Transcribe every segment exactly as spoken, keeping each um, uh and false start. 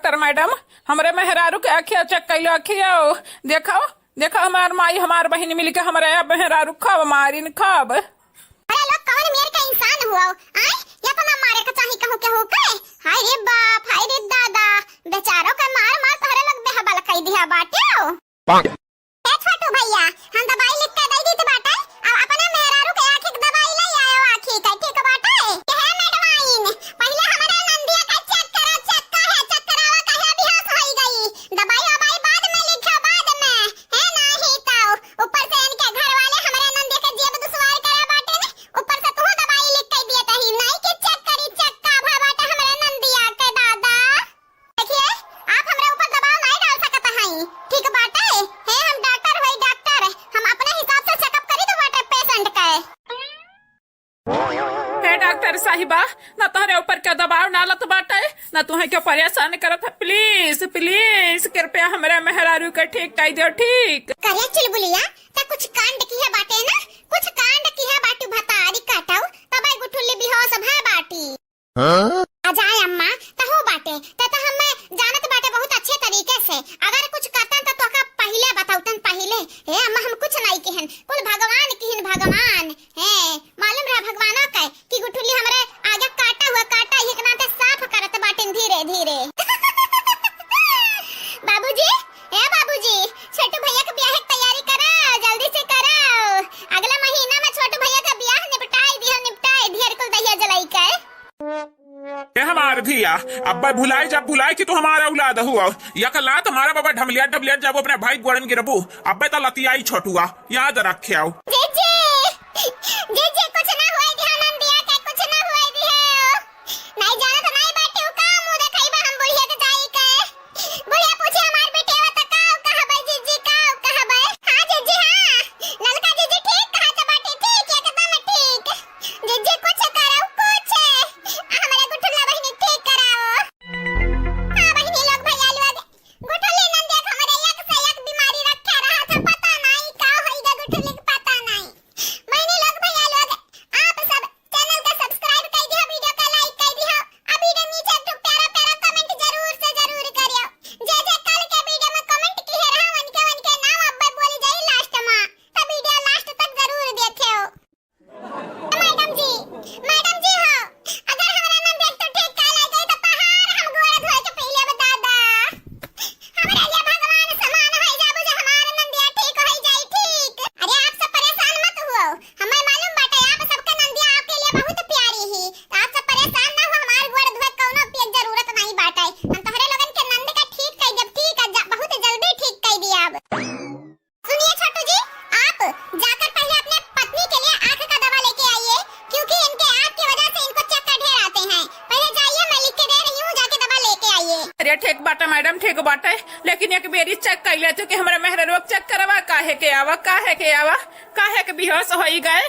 Doctor madam, हमरे मेहरारू के अखिया check कइलो, अखिया। देखो, देखो, हमार माई, हमार बहिन मिलके हमरे अब मेहरारू खूब मारिन, खूब। अरे लोग कौन मेर के इंसान हुआ? आय, इतना मारे के चाही कहूँ केहू के? हाय रे बाप, हाय रे दादा, बेचारो के मार मार तोहरे लोग बेहबल कई दिया बाटे। ए छोटू भैया, हम दवाई लिख के दे दीत बाटे, अब अपने मेहरारू के आँखी के दवाई ले आयो, आँखी के, ठीक बाटे? हे मैडम आइन, पहिले हमरे नंदिया के check करो, check काहे check करावा, काहे बेहोश होई गई? दवाई ववाई बाद में लिखा, बाद में। हे नाही तो ऊपर से इनके घर वाले हमरे नंदिया के जेब दुश्वार करे बाटे ने, ऊपर से तू दवाई लिख के दिए तही, नहीं कि check करी, check का भा बाटे हमरे नंदिया के दादा। देखिए, आप हमरा ऊपर दबाव नाहीं डाल सकत हई, ठीक बाटे? हे, हम डॉक्टर हई, डॉक्टर, हम अपने हिसाब से checkup करी तो बाटे patient के। हे डॉक्टर साहिबा, ना तोहरे ऊपर के दबाव डालत बाटे, ना तुहे के परेशान करत है। Please, please, कृपया हमरे मेहरारू के ठीक कर दियो, ठीक। करे चुलबुलिया, त कुछ कांड किहे बाटे ना, कुछ कांड किहे बाटू भतारी काटऊ, तबे गुठुल्ली बेहोश भा बाटी। हाँ? अजाय अम्मा, तहु बाटे, ते तो हमें जानत बाटे बहुत अच्छे तरीके से। अगर कुछ करतन तो तोका पहिले बतौतन पहिले। हे अम्मा, हम कुछ नहीं किहन, कुल भगवान किहन, भगवान। हे, मालूम रहा भगवानो के कि गुठुली हमरे आगे काटा हुआ, काटा ही के नाते साफ करत बाटिन धीरे धीरे। बाबूजी, ए बाबूजी, छोटू भैया के ब्याह के तैयारी करो, जल्दी से करो। अगला महीना में छोटू भैया का ब्याह निपटाई दियो, निपटाई दियो, कुल दहिया जलाई के। ए हमार धिया, अब्बे भुलाई जब भुलाई कि तू हमारा औलाद हुआ। यक लात मारा बाबा ढमलिया ढमलिया जब अपने भाई गोड़न गिरबू। अब्बे तो लतियाई छोटुआ, याद रखे आओ। जीजी, जीजी, कुछ ना हुए दिया नंदिया के, कुछ ना हुए दिया। नहीं जाना तो नहीं बैठी हूँ, का मुँह देखाई बा हम बुढ़िया के जाई के। बुढ़िया पूछे हमार बेटेवा त का कहबै जीजी, का कहबै? हाँ जीजी, हाँ, ललका जीजी ठीक कहा त बाटे, ठीक, एकदम ठीक। जीजी कुछ करो, कुछ। आ, हमरे गुठुल्ला बहिनी ठीक कराओ। हाँ बहिनी लोग, भैया लोग, गुठुल्ली नंदिया के हमरे एक से एक बीमारी रखे रहा था, पता नहीं का होई गा गुठुल्ली के, पता नहीं। बहिनी लोग, भैया लोग, आप सब channel का subscribe कर दिया, video का like कर दिया, आ video नीचे एक ठो प्यारा प्यारा comment जरूर से जरूर करियो। जे जे कल के video में comment किहे रहा, उनके उनके नाम अब्बे बोली जाई last में, तो video last तक जरूर देखियो। मैडम जी, मैडम जी हो, अगर हमरा नंदिया तो ठीक कइला जाई तो तहार हम गोड़ धोए के पहिले बता दा। हमरा लिए भगवान समान होई जाबू जे हमार नंदिया ठीक होई जाई, ठीक। अरे आप सब परेशान मत हुओ, हमें मालूम बाटे आप सबके नंदिया आपके लिए बहुत प्यारी ही। तो आप सब परेशान ना हो, हमार गोड़ धोए कौनो के जरूरत नहीं बाटे। हम तोहरे लोगन के नंद का ठीक कई देब, ठीक है, जा, बहुत जल्दी ठीक कई दिया अब। सुनिए छोटू जी, आप जाकर पहले अपने पत्नी के लिए आंख का दवा लेके आइए, क्योंकि इनके आंख की वजह से इनको चक्कर ढेर आते हैं। पहले जाइए, मैं लिख के दे रही हूँ, जाके दवा लेके आइए। अरे ठीक बाटे मैडम, ठीक बाटे, लेकिन एक बेरी check कर लेते कि हमारे मेहररुआ check करवा, काहे के आवा, काहे के आवा, काहे के बेहोश होई गए।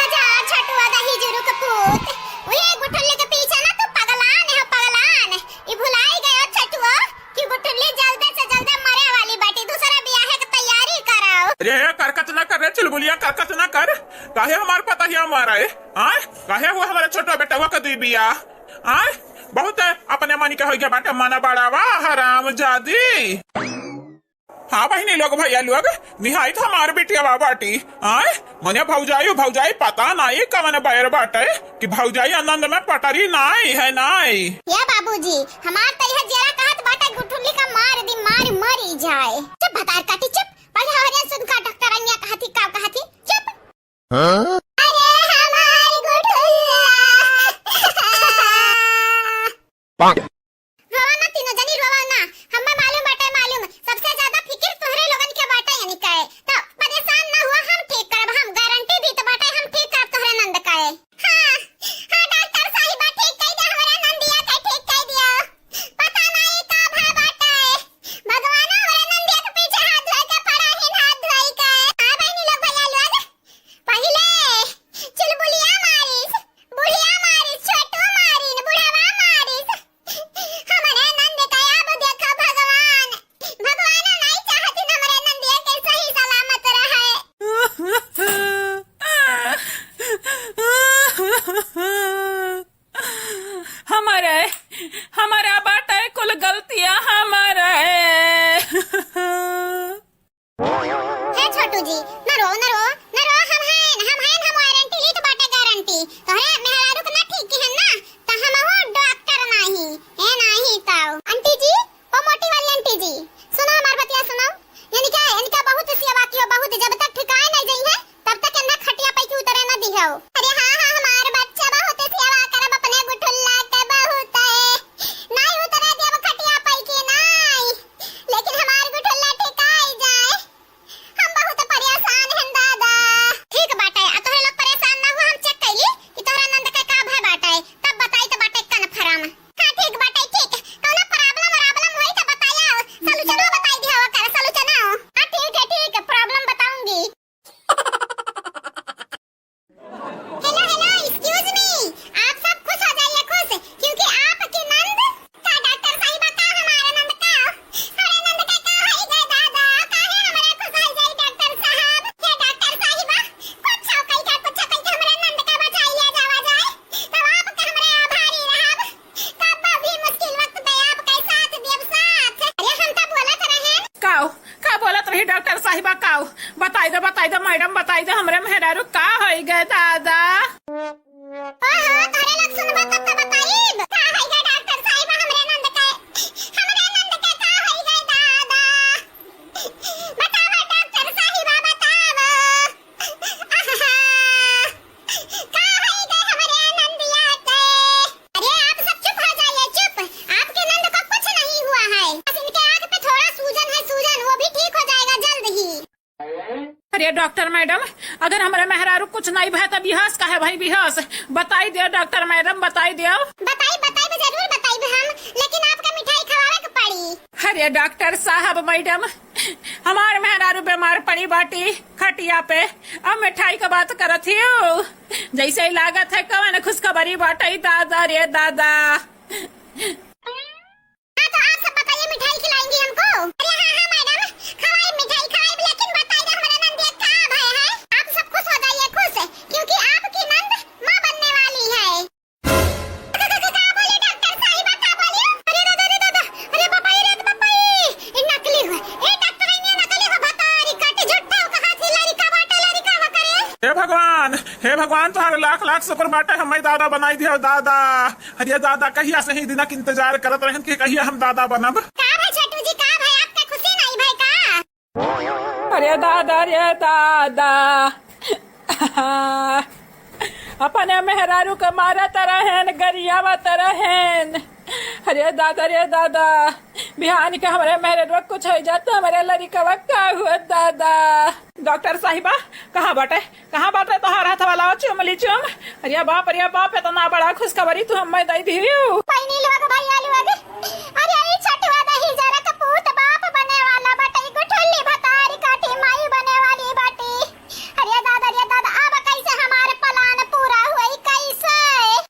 आजा छोटुआ दही जुरु के पूत, उहे गुठुल्ली के पीछे ना तू पगलान है, पगलान। ई भुलाई गयो छोटुआ कि गुठुल्ली जल्दे से जल्दे मरे वाली बाटी, दूसरा बियाहे के तैयारी कराओ। अरे करकच ना कर रे चुलबुलिया, करकच ना कर। काहे हमार पतहिया मारा है? आय? काहे हुआ हमारे छोटो बेटवा के दुई बियाह? आय? बहुत अपने मन के होई गया बाटे, मन बड़ावा हरामजादी। हाँ बहिनी लोग, भैया लोग, निहायत हमार बिटिया बाटी। आय, मने भौजाई, भौजाई पता नाई कवन बैर बाटे कि भौजाई आनंद में पटरी नाई है नाई। या बाबूजी, हमार तो यह जरा कहत बाटे गुठुल्ली का मार दी, मार मरी जाए। चुप भतार काटी चुप, पहले हरियन सुन का डॉक्टर अन्या कहती का कहती, चुप। हाँ? अरे हमार गुठुल्ला। रोवा ना तीनों जनी, रोवा ना। हमें मालूम बाटे, मालूम। सबसे ज्यादा फिकिर तोहरे लोगन के बाटे, यानी कहे। तो परेशान ना हुआ, हम ठीक करब, हम गारंटी दीत बाटे, हम ठीक करब तोहरे नंद कहे। हाँ, हाँ डॉक्टर साहिबा, ठीक कह दे, हमरा नंदिया के ठीक कह दिया। ताऊ। आंटी जी, ओ मोटी वाली आंटी जी, सुनो हमार बतिया सुनो। इनका, इनका बहुत सेवा कियो, बहुत, जब तक ठिकाए नहीं जइहैं, तब तक इन्हें खटिया पे की उतरे न दिहो। अरे हाँ, हाँ, हमार बच्चा बहुत सेवा करब अपने गुठुल्ला के बहुत है। नहीं उतरे देब खटिया पे की नहीं, लेकिन हमार गुठुल्ला ठिकाई जाए। हम बहुत परेशान हन दादा। ठीक बाटे, आ तोहरे लोग परेशान ना हुआ, हम check कैली कि तोहरा नंद के का भय बाटे, तब बताई तो बाटे confirm। हाँ ठीक बाटे, ठीक, कौनो problem वराबलम होई तो बताया, solution बताई दिया ओकर, solution। हाँ ठीक है, ठीक है, problem बताऊंगी। Hello, hello, excuse me, आप सब खुश हो जाइए, खुश, क्योंकि आपकी नंद का डॉक्टर साहिबा का हमारे नंद का, अरे नंद का का है गे दादा, काहे हमरे खुश हो जाई डॉक्टर साहब? हे डॉक्टर साहिबा, कुछ कई का, कुछ कई के हमरे नंद का बचाई ले जावा जाए, तब आपके हमरे आभारी रहब। कब भी मुश्किल वक्त पे आपके साथ देब साथ। अरे हम तो बोलत रहे। काओ, का बोलत रही डॉक्टर साहिबा, काओ? बताई दे, बताई दे मैडम, बताई दे, हमरे मेहरारू का होई गे दादा? ओहो, तोहरे लोग सुनबा तब तो बताइब। का होई गे डॉक्टर साहिबा, हमरे नंद के, हमरे नंद के का होई गे दादा? बतावा डॉक्टर साहिबा, बतावा। आहा, का होई गे हमरे नंदिया के? अरे आप सब चुप हो जाइए, चुप। आपके नंद को कुछ नहीं हुआ है, बस इनके आंख पे थोड़ा सूजन है, सूजन, वो भी ठीक हो जाएगा जल्द ही। अरे डॉक्टर मैडम, अगर हमरे मेहरारू कुछ नहीं भय तो बेहोश काहे भई, बेहोश? बताई दियो डॉक्टर मैडम, बताई दियो। बताई, बताई, जरूर बताई हम, लेकिन आपका मिठाई खवावे के पड़ी। अरे डॉक्टर साहब मैडम, हमार मेहरारू बीमार पड़ी बाटी खटिया पे, अब मिठाई का बात करत हियो। जैसे ही लागत है कवन खुशखबरी बाटे दादा रे दादा। हाँ, तो आप सब बताइए, मिठाई खिलाएंगी हमको? अरे हाँ, हाँ मैडम, खवाई मिठाई खवाई, लेकिन बताइए हमारे नंद का भय है। आप सब खुश हो जाइए, खुश, क्योंकि आपकी नंद माँ बनने वाली है। का बोले डॉक्टर साहिबा, का बोले? अरे दादा, अरे दादा, अरे बाबा, अरे बाबा, ए नकली हो, ए डॉक्टर, ए नकली हो, भतारी काटी, झूठा कहा थी, लड़का बाटे, लड़का बा करे। हे भगवान, हे भगवान, तोहरे लाख लाख शुक्र बाटे, हमें दादा बनाई दिया दादा। अरे दादा, कहिया से ही दिना के इंतजार करत रहन कि कहिया हम दादा बनब। का भाई छोटू जी, का भाई, आपके खुशी नहीं भाई का? अरे दादा रे दादा, अपने मेहरारू के मारत रहेन, गरियावत रहेन। अरे दादा रे दादा, बिहान के हमरे मेहरारू कुछ हो जात, हमरे लड़िकवा का हुआ दादा? डॉक्टर साहिबा, कहाँ बाटे? कहाँ बाटे तोहार हाथ वाला चुमली चुम? अरे बाप, अरे बाप, इतना बड़ा खुशखबरी तू हमें दे दियो। बहिनी लोग, भैया लोग, अरे ई छठवा दही जरा कपूत बाप बने वाला बाटे, गुठुल्ली भतारी काटी माई बने वाली बाटी। अरे दादा, अरे दादा, अब कैसे हमार plan पूरा हुई, कैसे?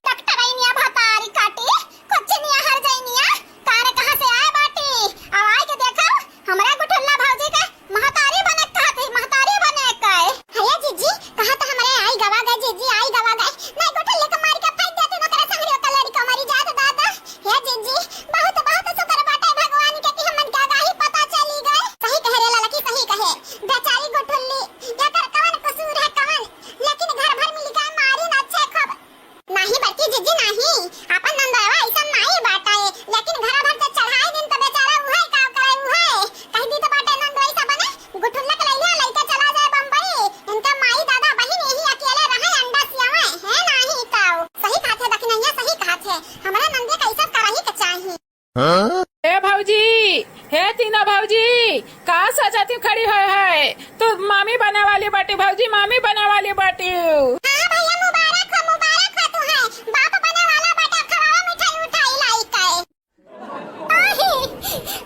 डॉक्टर आइनिया भतारी काटी, कुछ निया हर जैनिया, कान कहाँ से आए बाटी? अब आए के देखो, हमरा गुठुल्ला भौजी के महतारी बने कहत है, महतारी बने के। हे जिज्जी, कहा तो हमरे आई गवा गए, जिज्जी आई गवा गए। नहीं गुठुल्ले के मार के फेंक देती, ओकरे संगरी ओकर लड़िका मरी जात दादा। हे जिज्जी, बहुत, बहुत शुक्र बाटे भगवान के कि हमन के आगाही पता चली गए। सही कहे रे ललकी, सही कहे। बेचारी गुठुल्ली, एकर कवन कसूर है कवन? लेकिन घर भर मिल के मारी ना अच्छे खूब। नाही बड़की जिज्जी नाही, आपन नंदवा ऐसन नाही बाटे, लेकिन घर भर के चढ़ाई दिन त बेचारा उहे का करे उहे। कह दी त बाटे नंदवा ऐसा बने, गुठुल्ला के लइले लइके चला जाए बम्बई। इनका माई दादा बहिन यही अकेले रहे अंडा सियावे, है नाही काऊ। सही कहत है दखिनैया, सही कहत है। हमरा नंदे का ऐसा करही के चाही। हाँ? ए भौजी, हे तीनों भौजी, का सजाती खड़ी है, है? तू मामी बने वाली बाटी भौजी, मामी बने वाली बाटी। हाँ भैया, मुबारक हो, मुबारक हो तू है। बाप बने वाला बाटा, खवावा मिठाई उठाई लाई के। नाही,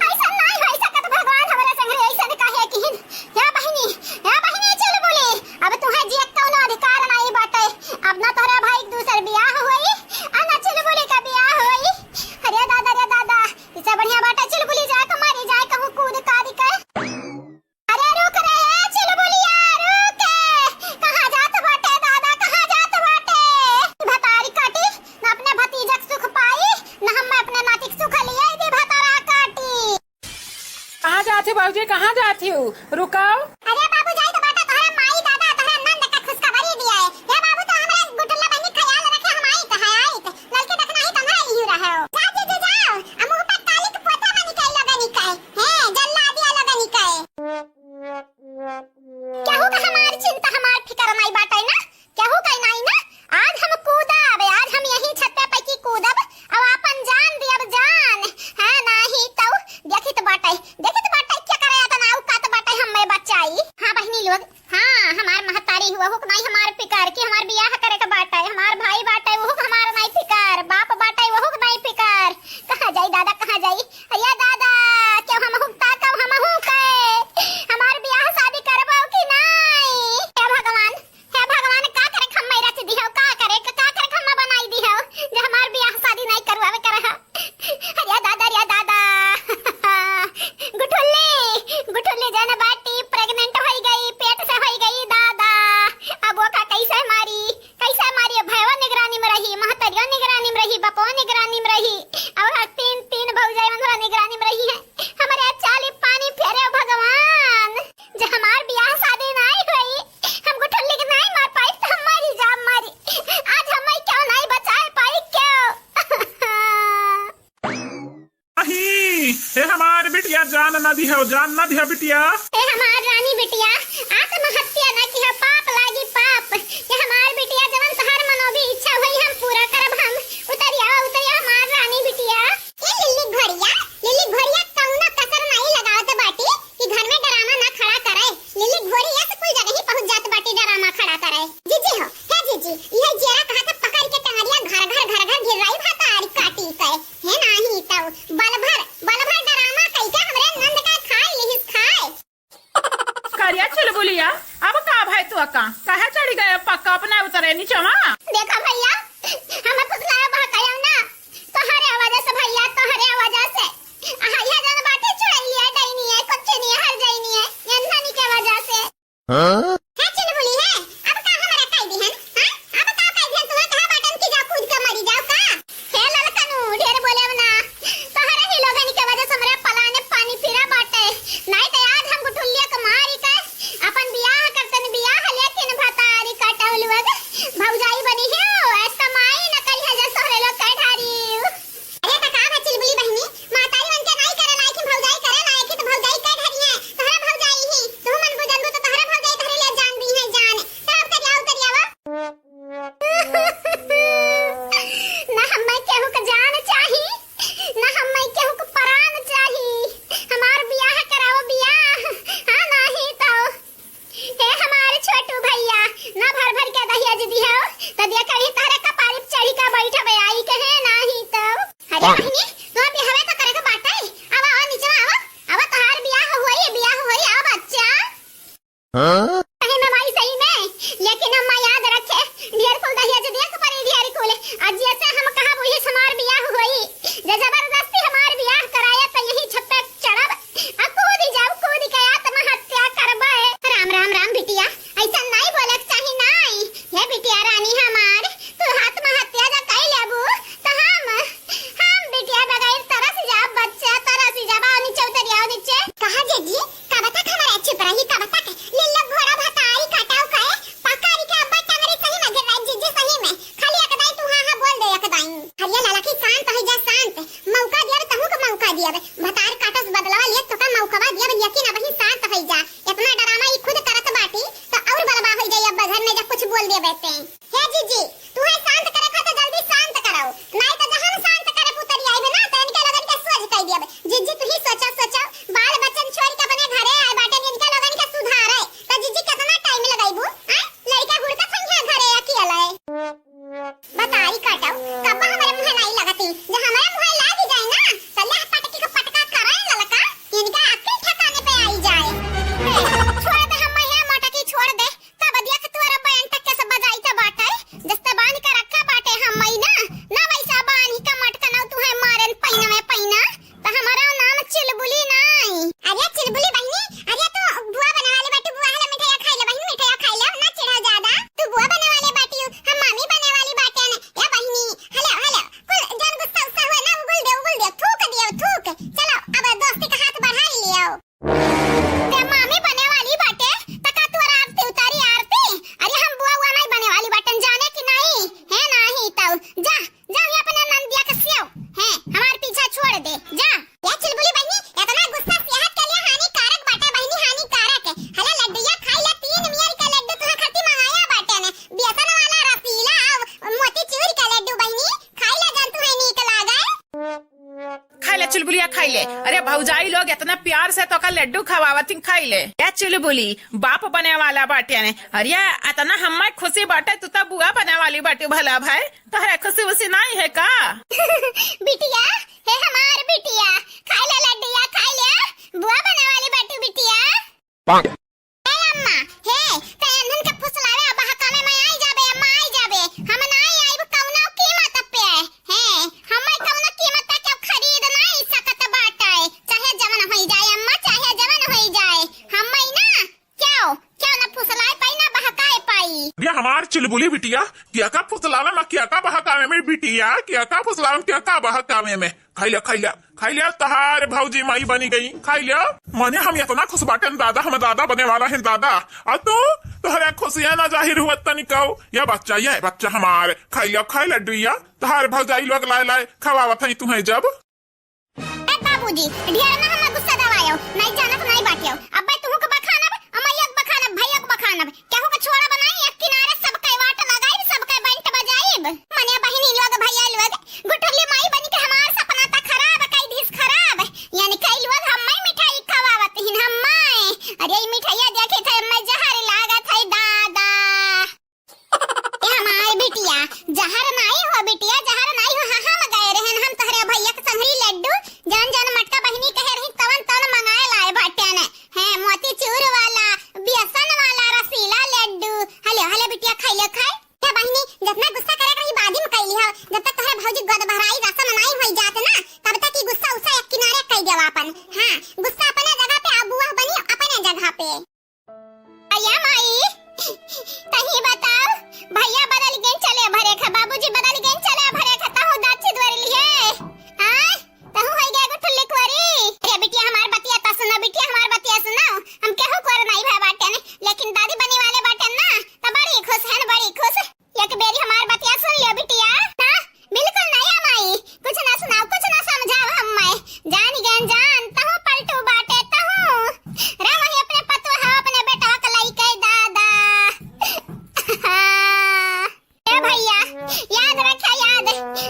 ऐसा नाही होई सकत भगवान हमरे संगे, ऐसा कहे किहिन। या बहिनी, या बहिनी चुलबुली, अब तुहे जियत कौनो अधिकार नाही बाटे। अब ना तोहरे भाई के दूसर बियाह होई, आ ना चुलबुली का बियाह होई। अरे दादा, रे दादा, इससे बढ़िया बाटे चुलबुली जाए के मारी जाए कहूँ कूद काद के। अरे रुक रे, ए चुलबुलिया, रुक। कहाँ जात बाटे दादा, कहाँ जात बाटे? भतारी काटी, न अपने भतीजक सुख पाई, न हम अपने नातिक सुख लियाई दी भतारा काटी। कहाँ जात ही बाबूजी, कहाँ जात ही? रुकाओ। अरे बाबू, जाई तो बाटा तोहरे माई दादा, तोहरे नंद का खुशखबरी दिया है। हे बाबू, तो हमरे गुठुल्ला बहिनी ख्याल रखे, हम आई कहाँ आई? ललकी देखना ही तो ना लिहू रहे हो। जा जीजी जाओ, आ मुंह पे हे हमार बिटिया, जान ना दिहो, जान ना दिहो बिटिया। हे हमार रानी बिटिया, आत्महत्या ना किहो, पाप लागी पाप। हे हमार बिटिया, जवन तोहार मनोभी इच्छा होई, हम पूरा करब हम। उतरिया, उतरिया हमार रानी बिटिया। ए लिल्ली घोड़िया, लिल्ली घोड़िया कौनो कसर नाई लगावत बाटी कि घर में डरामा ना खड़ा करे। लिल्ली घोड़िया से कुल जगह ही पहुँच जात बाटी डरामा खड़ा करे। जीजी हो, हे जीजी, इहे जियरा कहा था पकड़ के टंगरिया घर घर घर घर घिर्राई भतारी काटी के। हे नाही तौ बल भर, बल भर डरामा कइके हमरे नंद का खाए लिहिस खाए। करिया चुलबुलिया, अब का भय तू का? काहे चढ़ी गए पक्का अपना उतरे नीचवा? देखा भैया, हमें फुसलाया बहकाया ना, तोहरे वजह से भैया, तोहरे वजह से। आहा, यह जन बाटे चुड़ैलिया, डैनी है, कुछ नहीं है, हर जैनी है, यंधनी के वजह से। हाँ? हे चुलबुली है, अब का हमरा कह दिहन? हाँ? अब का कह दिहन? तुम्हें कहा बाटन कि जाओ कूद के मरी जाओ का? हे ललकनू, ढेर बोले ना। तोहरे ही लोगन के वजह से हमरे पलाने पानी फिरा बाटे। नहीं तो आज हम गुठुलिया के मारी के अपन बियाह करतन, बियाह लेकिन भतारी कटौलुअग भौजाई बनी है, ऐसा माई न करी है जस तोहरे लोग कह ढारी। अरे त का भा चुलबुली बहिनी, महतारी मन के नाई करे लायक ही, भौजाई करे लायक ही, त भौजाई के ढरी है, तोहरा भौजाई ही, तू मन बुझनबू त तोहरा भौजाई तोहरे लिए जान दी है जान। चल उतरिया, उतरिया वो। ना हम्मै केहू के जान चाही, ना हम्मै केहू के परान चाही। हमार बियाह कराओ बियाह, हाँ नाही तो। हे हमारे छोटू भैया, ना भर भर के दहिया जी दिहो, त दिया कहीं तहरे कपारी पे चढ़ी का बैठबे आई के हे नाही तो। अरे बहिनी, तो बियाहवे तो करे के बाटे, आवा, आवा, नीचे आवा, आवा, तोहार बियाह होई, बियाह होई, आवा बच्चा। हाँ? सही में भाई, सही में, लेकिन हम याद रखे, ढेर कुल दहिया जी दिया कपारी ढेर कुल, आज जैसे हम कहा वही हमार बियाह होई, जे जबरदस्ती हमार बियाह कराए त यही छप्पे चढ़ब, आ कूद जाओ, कूद के आत्महत्या करबे। राम, राम, राम बिटिया, ऐसा नाई बोले के चाही नाई। हे बिटिया रानी हमार, तू आत्महत्या जा कई लेबू, त हम, हम बिटिया बगैर तरस जाब, बच्चा तरस जाब। आओ नीचे उतरी, आओ नीचे। कहा जीजी, कब तक हमारे चुप रही, कब तक? लिल्लो घोड़ा भतारी काटाओ कहे, पकड़ के अब्बा टंगरी सही में गिर रहा है जीजी, सही में। खाली एक दाई तू हाँ हाँ बोल दे, एक दाई। हरिया लाला की शांत हो जा, शांत। मौका दिया, तहू को मौका दिया। भतार काटस बदलवा लिए तो का मौकवा दिया, लेकिन अबही शांत होइ जा। इतना डरामा ई खुद करत बाटी, तो और बलवा होइ जाई। अब घर में जब कुछ बोल दिए बेटे। हे जीजी, तू है शांत करे खा तो जल्दी शांत कराओ, नहीं तो जहन शांत करे पुतरी आइबे ना, तो इनके लोगन के सोझ कह दिया। जीजी तू ही सोचा, सोचा, बाल बच्चन छोड़ के अपने घरे आए बाटे, इनके लोगन के सुधारे। तो जीजी कितना टाइम लगाइबू? आए, लड़का हुड़का संगे घरे अकेले। बताई काटो, कब्बा हमरे मुँहे नाई लगती, जे हमरे मुँहे लागी जाई ना, त लेह पटकी के पटका करे ललका, इनका अक्ल ठिकाने पे आई जाए। ए, छोड़ दे हम यहाँ मोटकी, छोड़ दे, तब दिया के तोरा बयान तक कैसे बजाई त बाटे, जस्ते बांध के रखा बाटे हम मई ना, ना वैसा बांध के मटकनौ तुहे मारेन पैना में पैना। त हमारा नाम चुलबुली नाई। अरे चुलबुली बहिनी, अरे तू बुआ बने वाली बाटू, बुआ हले मिठाइया खाई ले बहिनी, मिठाइया खाई ले, ना चिढ़ाओ ज्यादा। तू बुआ बने वाली बाटू, हम मामी बने वाली बाटे ने। ए बहिनी, हेलो, हेलो, कुल जन गुस्सा उस्सा हुए ना, उगुल दे, उगुल दे, थूक दियो, थूक। चलो, अब दोस्ती का हाथ बढ़ा ही लियो। ते मामी बने वाली बाटे, त का तोर आरती उतारी आरती? अरे हम बुआ, बुआ नाई बने वाली बाटन, जाने कि नाई? है नाई तब जा। जा, ये अपना नंदिया के सेव है, हमार पीछा छोड़ दे, जा। ये चुलबुली बहिनी, इतना गुस्सा सेहत के लिए हानिकारक बाटे बहिनी, हानिकारक। हला लड्डूया खाई ला, तीन मेर के लड्डू तुहा खातिर मंगाया बाटे ने, बेसन वाला रसीला और मोतीचूर के लड्डू बहिनी, खाई ला जन तुहे नीक लागे। खाई ले चुलबुलिया, खाई ले। अरे भौजाई लोग इतना प्यार से तोका लड्डू खवावत ही, खाई ले। ये चुलबुली बाप बने वाला बाटे ने। अरे इतना हम्मे खुशी बाटे, तू तो बुआ बने वाली बाटे भला भाई। तोहरा खुशी उसी नाई है का? बिटिया, हे हमार बिटिया, खाई ले लड्डूया, खाई ले, बुआ बने वाली बाटू बिटिया। ए अम्मा, हे, ते एन्हन के फुसलावे आ बहकावे में आई जाबे, अम्मा आई जाबे, हम नाई आइब कौनो कीमत पे, हे, हमें कौनो कीमत पे केहू खरीद नाई सकत बाटे, चाहे जवन होई जाए अम्मा, चाहे जवन होई जाए, हमें ना क्यों? क्यों ना फुसलाए पाई, ना बहकाए पाई? ये हमार चुलबुली बिटिया, क्या का फुसलावे में, क्या का बहकावे में बिटिया, क्या का फुसलावे में, क्या का बहकावे में? खाई ले, खाई ले, खाई ले, तहार भौजी माई बनी गई, खाई ले। माने हम इतना खुश बाटेन दादा, हम दादा बने वाला है दादा। और तू, तोहरे खुशियां ना जाहिर हुआ तनिको। ये बच्चा, ये बच्चा हमार, खाई ले, खाई ले लड्डूया, तहार भौजाई लोग लाए लाए खवावत है तुम्हें जब। ए बाबा, बाबूजी, ढेर ना हमें गुस्सा दवायो, नहीं जानत नहीं बाटियो। अब्बे तुहू के बखानब, अमैया के बखानब, भैया के बखानब, केहू के छोड़ब नहीं, एक किनारे सबके वाट लगाइब, सबके बैंड बजाइब। मने बहिनी लोग, भैया लोग, गुठुल्ली माई बन के हमार सपना त खराब कई दिस खराब। यानी कई लोग हम्मे मिठाई खवावत हिन, हम्मे। अरे ई मिठाइया देखे थे, हम्मे जहर लागत है दादा। ए हमार बिटिया, जहर नाई हो बिटिया, जहर नाई हो। हाँ, हम गए रहन, हम तोहरे भैया के संगरी लड्डू, जौन जौन मोटका बहिनी कहे रही, तवन तवन मंगाए लाए बाटेन। हैं, मोतीचूर वाला, बेसन वाला, रसीला लड्डू। हले, हले बिटिया, खाई ले, खाए। ए बहिनी, जतना गुस्सा करे के रही, बादी में कइली हो। जब तक तोहरे भौजी गोद भराई, रसम नाई होई जात ना, तब तक ई गुस्सा उस्सा एक किनारे कई देवा अपन। हाँ, गुस्सा अपने जगह पे, आ बुआ बनी अपने जगह पे। अया माई, तही बताओ, भैया बदल गए चले भरे खा, बाबूजी बदल गए चले भरे खा, तहु दाची द्वार लिए। आय, तहु होई गए गुठुल्ली कुंवारी। अरे बिटिया हमार बतिया त सुनो, बिटिया हमार बतिया सुनो। हम केहू कुंवर नहीं भय बाटेन, लेकिन दादी बने वाले बाटेन ना, त बड़ी खुश है, बड़ी खुश। एक बेरी हमार बतिया सुन लियो बिटिया। ना, बिल्कुल नहीं माई, कुछ ना सुनाओ, कुछ ना समझाओ हम्मे। जान गए जान, तहु पलटू बाटे तहु। रे वही अपने पतोह, अपने बेटवा के लइके दादा। हाँ। ए भैया, याद रखा याद,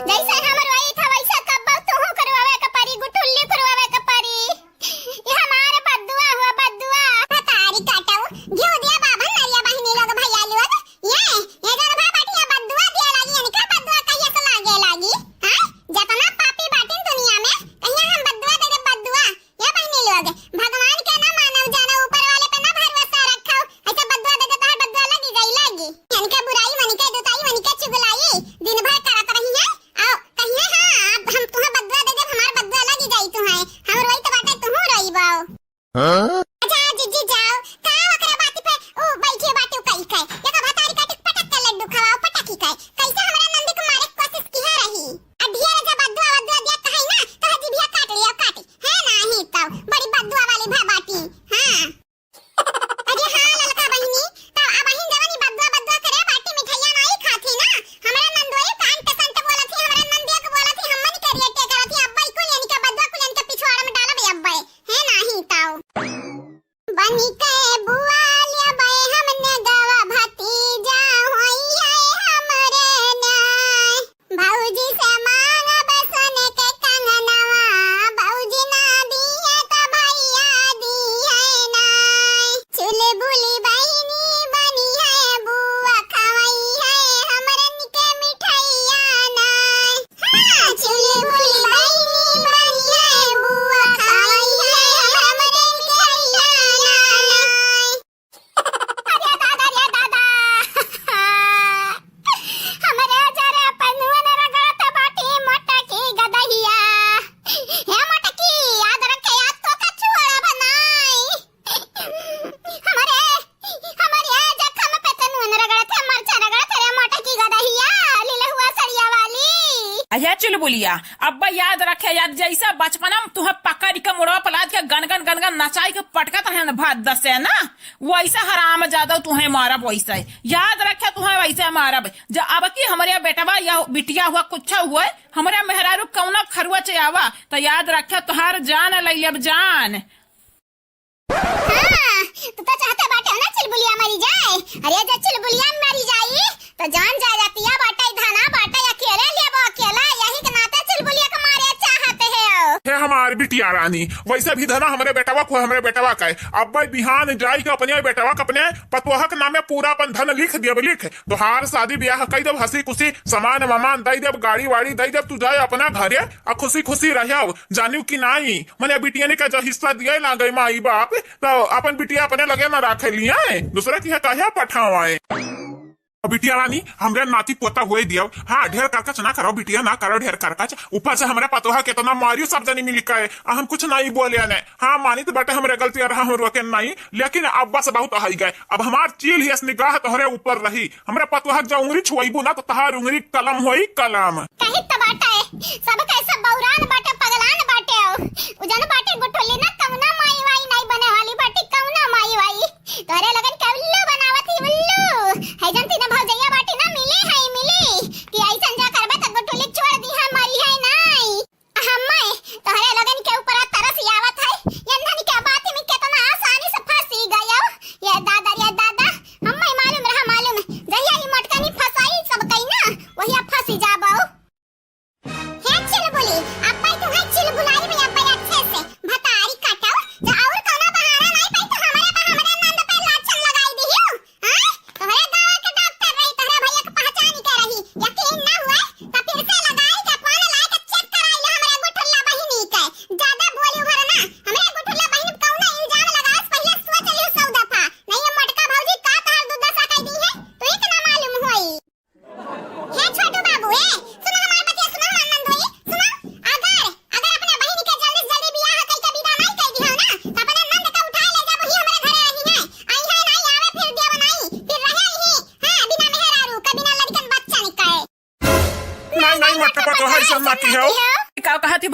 जैसे हम रोई था वैसे कब्बो तुहू करवावे के परी, गुठुल्ली करवावे के परी। ये हमारे बद्दुआ हुआ, बद्दुआ। तारी काटऊ, घिउ दिया बाभन नरिया बहिनी लोग, भैया लोग। ये, ये जन भा बाटी ये बद्दुआ दिया लागी, इनका बद्दुआ कहिया से लागे लागी? हाँ? जतना पापी बाटिन दुनिया में, कहिया हम बद्दुआ दे दे बद्दुआ। ये बहिनी लोग, भगवान के ना मानव जानो, ऊपर वाले पे ना भरोसा रखो। ऐसा बद्दुआ दे दे, तोहर बद्दुआ लगी जाई, लागी। इनके बुराई, मन के दुताई, मन के चुगलाई, दिन भर करत रही है। आओ, कहिए हाँ, अब हम तुहें बद्दुआ दे देब, हमार बद्दुआ लगी जाई तुहें। हम रोई त बाटे, तुहू रोई बाओ। हाँ? जा, जिज्जी जाओ, का ओकरा बाती पे ऊ बैठे बाटे ऊ कई के। ये का भतारी काटी पटक के लड्डू खवाओ, पटकी के। कैसे हमरा नंदी के मारे के कोशिश किहे रही। आ ढेर जे बद्दुआ वद्दुआ दिया कहे ना, तो जिभिया काट लिया, काटी। है ना, ही तो बड़ी बद्दुआ वाली भा बाटी। हाँ। अरे हाँ ललका बहिनी, तब अबहिन जवन ई बद्दुआ बद्दुआ करे बाटी मिठाइया नाई खात ही ना, हमरा नंदोई कांट संट बोलत ही, हमरा नंदिया के बोलत ही, हमन के रेटे करत ही, अब्बा ई कुल इनके बद्दुआ कुल इनके पिछवाड़ा में डालब अब्बा, है नाही ताऊ। बनी के बुआ लेबै हमने गवा भतीजा होई है हमरे न्याय। भौजी से मांगब सोने के कंगनवा, भौजी ना दिहे त भैया दिहे नाय। चुलबुली बहिनी बनी है बुआ, खवई है हमरन के मिठैया नाय। हाँ, चुलबुली बहिनी बनी है बुआ, खवई है हमरन के मिठैया नाय। अरे दादा, रे दादा। हमरे जरे पनुअन रगड़त बाटी मोटकी गदहिया। हे मोटकी, याद रखे, आज तो कछुआड़ा बनाई। हमरे, हमरे जखम पे तनुअन रगड़त है, मरचा रगड़त है, रे मोटकी गदहिया, लीले हुआ सड़िया वाली। अरे चुलबुलिया, अब्बा याद रखे, याद जैसा बचपना में तुहें पकड़ के मुड़वा पे लाद के गन गन गन गन नचाई के पटकत रहन भात दसे ना, वैसे हरामजादा तुहें मारब वैसे। याद रखे तुहें वैसे मारब। जब अब की हमरे बेटवा या बिटिया हुआ कुछ हुए, हमरे मेहरारू कौनो खरुआ चे आवा, तो याद रखे तुहार जान लई लेब जान। हाँ, तू तो चाहते बाटे ना चुलबुलिया मरी जाए। अरे जे चुलबुलिया मरी जाई, तो जान जाए जातिया बाटे, धना बाटे, अकेले लेबो अकेला, यही के नाते चुलबुलिया के मारे चाहते हो। हे हमार बिटिया रानी, वैसे भी धना हमरे बेटवा को, हमरे बेटवा का है। अब भाई बिहान जाई के अपने बेटवा के, अपने पतोह के नामे पूरा अपन धन लिख दियब, लिख। तोहार शादी ब्याह कई देब, हंसी खुशी सामान वामान दई देब, गाड़ी वाड़ी दई देब, तू जाए अपना घरे आ खुशी खुशी रहो, जानियो कि नाई। मने बिटिया ने का जो हिस्सा दिए ना गई माई बाप, तो अपन बिटिया अपने लगे ना राखे लिए, दूसरा की है कहे पठावाए। अब बिटिया रानी, हमरे नाती पोता हुए दियो। हाँ, ढेर करकच ना करो बिटिया, ना करो ढेर करकच। ऊपर से हमरे पतोहा केतना मारियो सब जनी मिल के। आ हम कुछ नहीं बोले ने। हाँ, मानी तो बटे हमरे गलती और हम रोके नहीं, लेकिन अब बस बहुत आई गए। अब हमार चील ही अस निगाह तोहरे ऊपर रही। हमरे पतोहा के जो उंगली छुआइबू ना तो तहार उंगली कलम होई कलम। कही तो बाटे, सब कैसे बौरान बाटे, पगलान बाटे। उ जन बाटे गुठुल्ली ना कौना माई वाई नहीं बने वाली बाटे, कौना माई वाई। तोहरे लोगन के उल्लू बनावत ही उल्लू। है जन तीन भौजैया बाटी ना मिली है मिली। कि ऐसन जा करबे त गुठुल्ली छोड़ दी है मरी है नाई। हम्मे तोहरे लोगन के ऊपर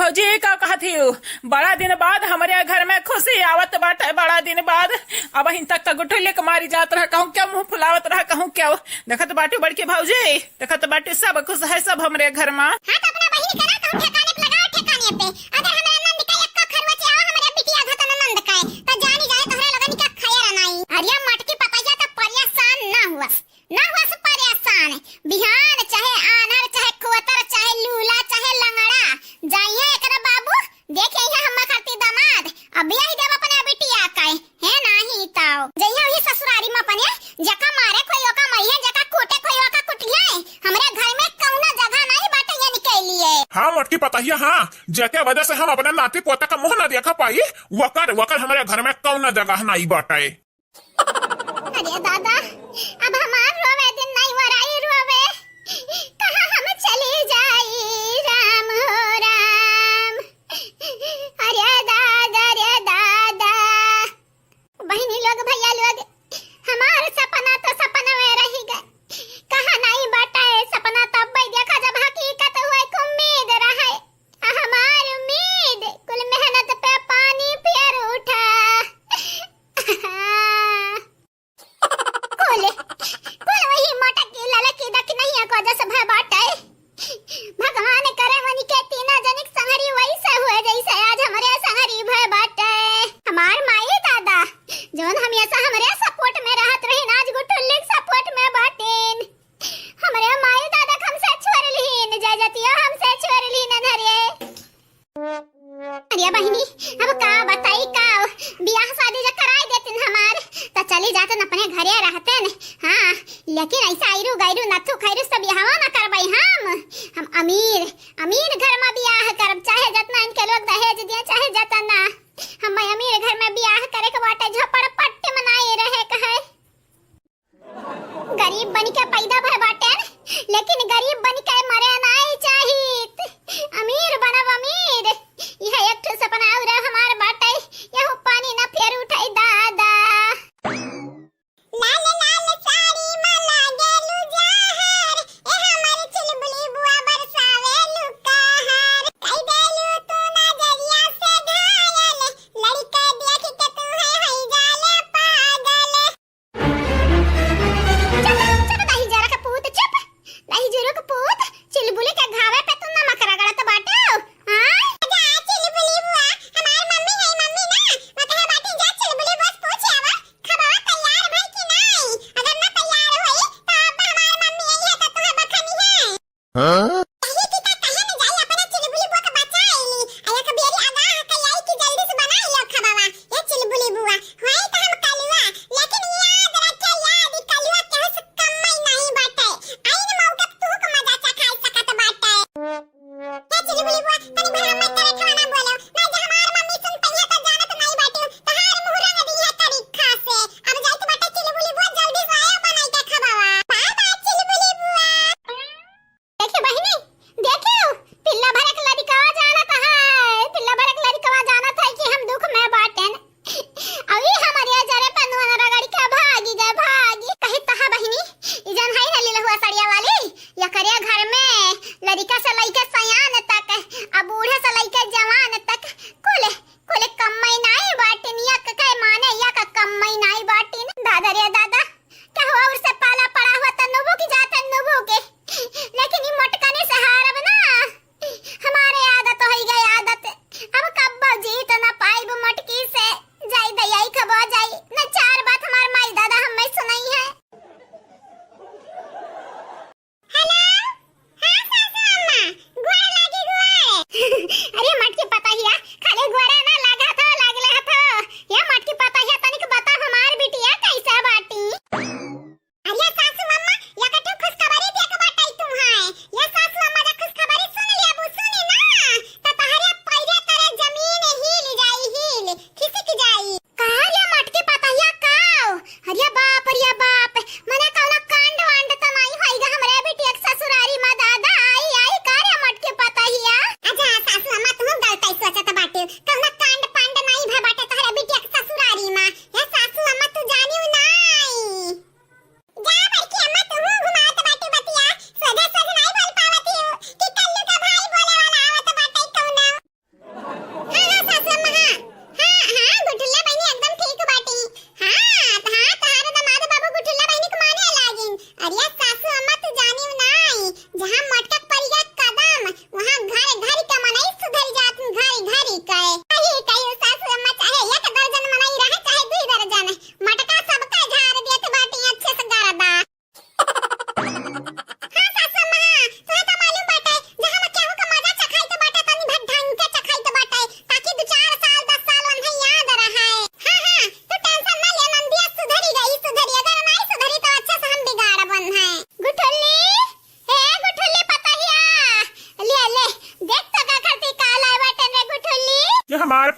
भौजी, का कहत हियो? बड़ा दिन बाद हमरे घर में खुशी आवत बाटे, बड़ा दिन बाद। अबहिन तक त गुठुलिक मारी जात रहा, कहूँ क्या मुँह फुलावत रहा, कहूँ क्या। देखत बाटू बड़की भौजी, देखत बाटू सब खुश है सब हमरे घर में। हाँ, तो अपना बहिन के ना कहूँ ठिकाने पे लगाओ, ठिकाने पे। अगर हमरे नंद का एको खरवच आवा, हमरे बिटिया घतन नंद का, तो जानी जाए तोहरे लोगन का खैर नाई। अरे मटकी पतैया तो परेशान ना हुआ, ना हुआ से परेशान। बिहान चाहे आन्हर, चाहे खोतर, चाहे लूला, चाहे लंगड़ा, जाइए एकरे बाबू, देखे यहाँ हम खाती दामाद, अब यही देव अपने बिटिया का है, है नाही ताओ। जइया वही ससुरारी में अपने, जका मारे खोई ओका मरिहे, जका कूटे खोई ओका कुटिहे। हमरे घर में कौनो जगह नहीं बाटे ये निकल लिए। हाँ, मोटकी पतहिया, हाँ, जेके वजह से हम अपने नाती पोता का मुँह ना देखा पाई, वकर, वकर हमरे घर में कौनो जगह नहीं बाटे। अरे दादा, अब हमार रोवे दिन नहीं, वराई रोवे। कहाँ हम चली जाई, राम हो राम। अरे दादा, अरे दादा। बहिनी लोग, भैया लोग, हमार सपना तो सपना में रही गए। कहाँ नहीं बाटे सपना, तब भाई देखा जब हकीकत हुए, एक उम्मीद रहे। हमार उम्मीद, कुल मेहनत पे पानी फेर उठा। कुल, कुल वही मटकी ललकी दखिनहिया को जस भय बाटे। भगवान करे मनी के तीना जनिक संगरी वैसे हुए जैसे आज हमरे संगरी भय बाटे। हमार माई दादा, जौन हमेशा हमरे support में रहत रहिन, आज गुठुल्लिक support में बाटिन। हमरे माई दादा हमसे छोड़ लिहिन, जय जतिया हमसे छोड़ लिहिन अनहरिये। अरे बहिनी, अब का बताई का, बियाह शादी जे कराई देतिन हमार, त चली जातन अपने घरे रहतन। हाँ, लेकिन ऐसा आयरू गैरू नथु खैरू से बियाहवा न करबई हम। हम अमीर, अमीर घर में बियाह करब, चाहे जतना इनके लोग दहेज दिया, चाहे जतना। हम अमीर घर में बियाह करे के बाटे, झोपड़पट्टी में नाई रहे के है। गरीब बन के पैदा भय बाटेन, लेकिन गरीब बन के मरे नाई चाहित। अमीर बनब अमीर, यह एक ठो सपना और हमार बाटे, यहू पानी न फेर उठाई दादा। लाल लाल साड़ी में लागेलू जहर, ए हमर चुलबुली बुआ बरसावेलू कहर। कई देलू तू नजरिया से घायल,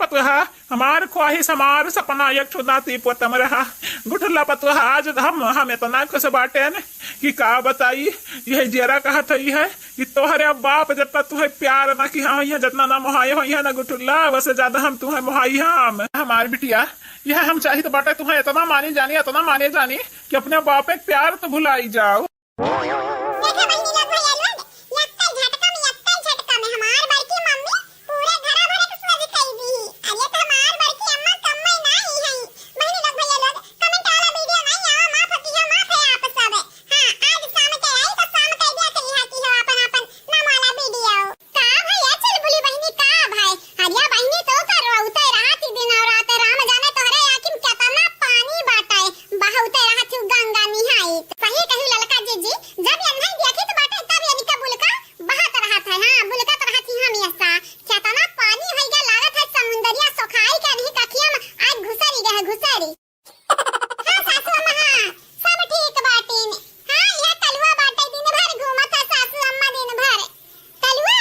पतोहा, हमार ख्वाहिश, हमार सपना एक ठो नाती पोतम रहा। गुठुल्ला पतोहा, आज हम, हम एतना खुश बाटेन कि का बताई। यह जियरा कहत हई है कि तोहरे बाप जितना तुहे प्यार ना किहा होइहैं, जितना ना मोहाए होइहैं ना गुठुल्ला, वसे ज्यादा हम तुहे मोहाई हम। हमार बिटिया, यह हम चाहित बाटे तुहे एतना माने जानी, एतना माने जानी कि अपने बापे के प्यार तो भुलाई जाओ। देखा बहिनी लोग, भैया लोग, यक्कै झटका में, यक्कै झटका में हमार बड़की मम्मी पूरे घरा भरे के स्वर्ग कई दी। अरे तो हमार बड़की अम्मा कम्मै नाई है। बहिनी लोग, भैया लोग, comment वाला video नाई आवा, माफ किहो, माफ है आप सब। हाँ, आज शाम के आई तो शाम के दिया करिहा कि हो अपन अपन नाम वाला video। का भैया चुलबुली बहिनी, का भाई? अरे बहिनी, तो का रोउते रहत ही दिन और रात, राम जाने तोहरे आँखी में केतना पानी बाटे, बहउते रहत ही गंगा निहाइत। सही कही ललका जीजी, जब एन्है देखित बाटे तब एनके बुलका बहत रहत है। हाँ, बुलकत रहत ही हमेसा। केतना पानी होइगा, लागत है समुंदरिया सोखाई के एनही कखिया में आज घुसरी गए, घुसरी। हाँ सासू अम्मा, हाँ, सब ठीक बाटिन। हाँ, यह कलुआ बाटे, दिन भर घूमत है सासू अम्मा दिन भर। कलुआ,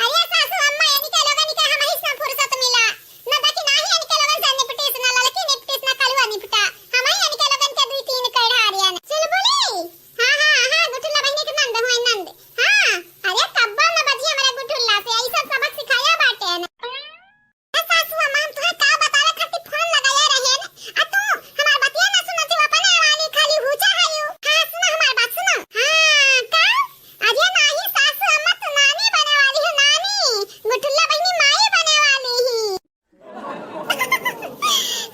अरे सासू अम्मा, एनके लोगन के हमही से फुर्सत मिला। न देखी नाही एनके लोगन से निपटिस, न ललकी निपटिस, न कलुआ निपटा। हमही एनके लोगन के दुई तीन कढ़ारियन। चुलबुली, हाँ, हाँ, हाँ, गुठुल्ला बहिनी के नंद हुए नंद। हाँ, अरे कब्बो न बजिया मेरा गुठुल्ला से, ऐसा सबक सिखाया बाटे न। ए सासू अम्मा, हम तुहे का बतावे खातिर फोन लगाए रहेन, आ तू हमार बतिया ना सुनत हो, अपने वाली खाली हुचा हयू। हाँ, सुनो हमार बात, सुनो। हाँ, का? अरे नाही सासू अम्मा, तू नानी बने वाली हो, नानी। गुठुल्ला बहिनी माई बने वाली ही।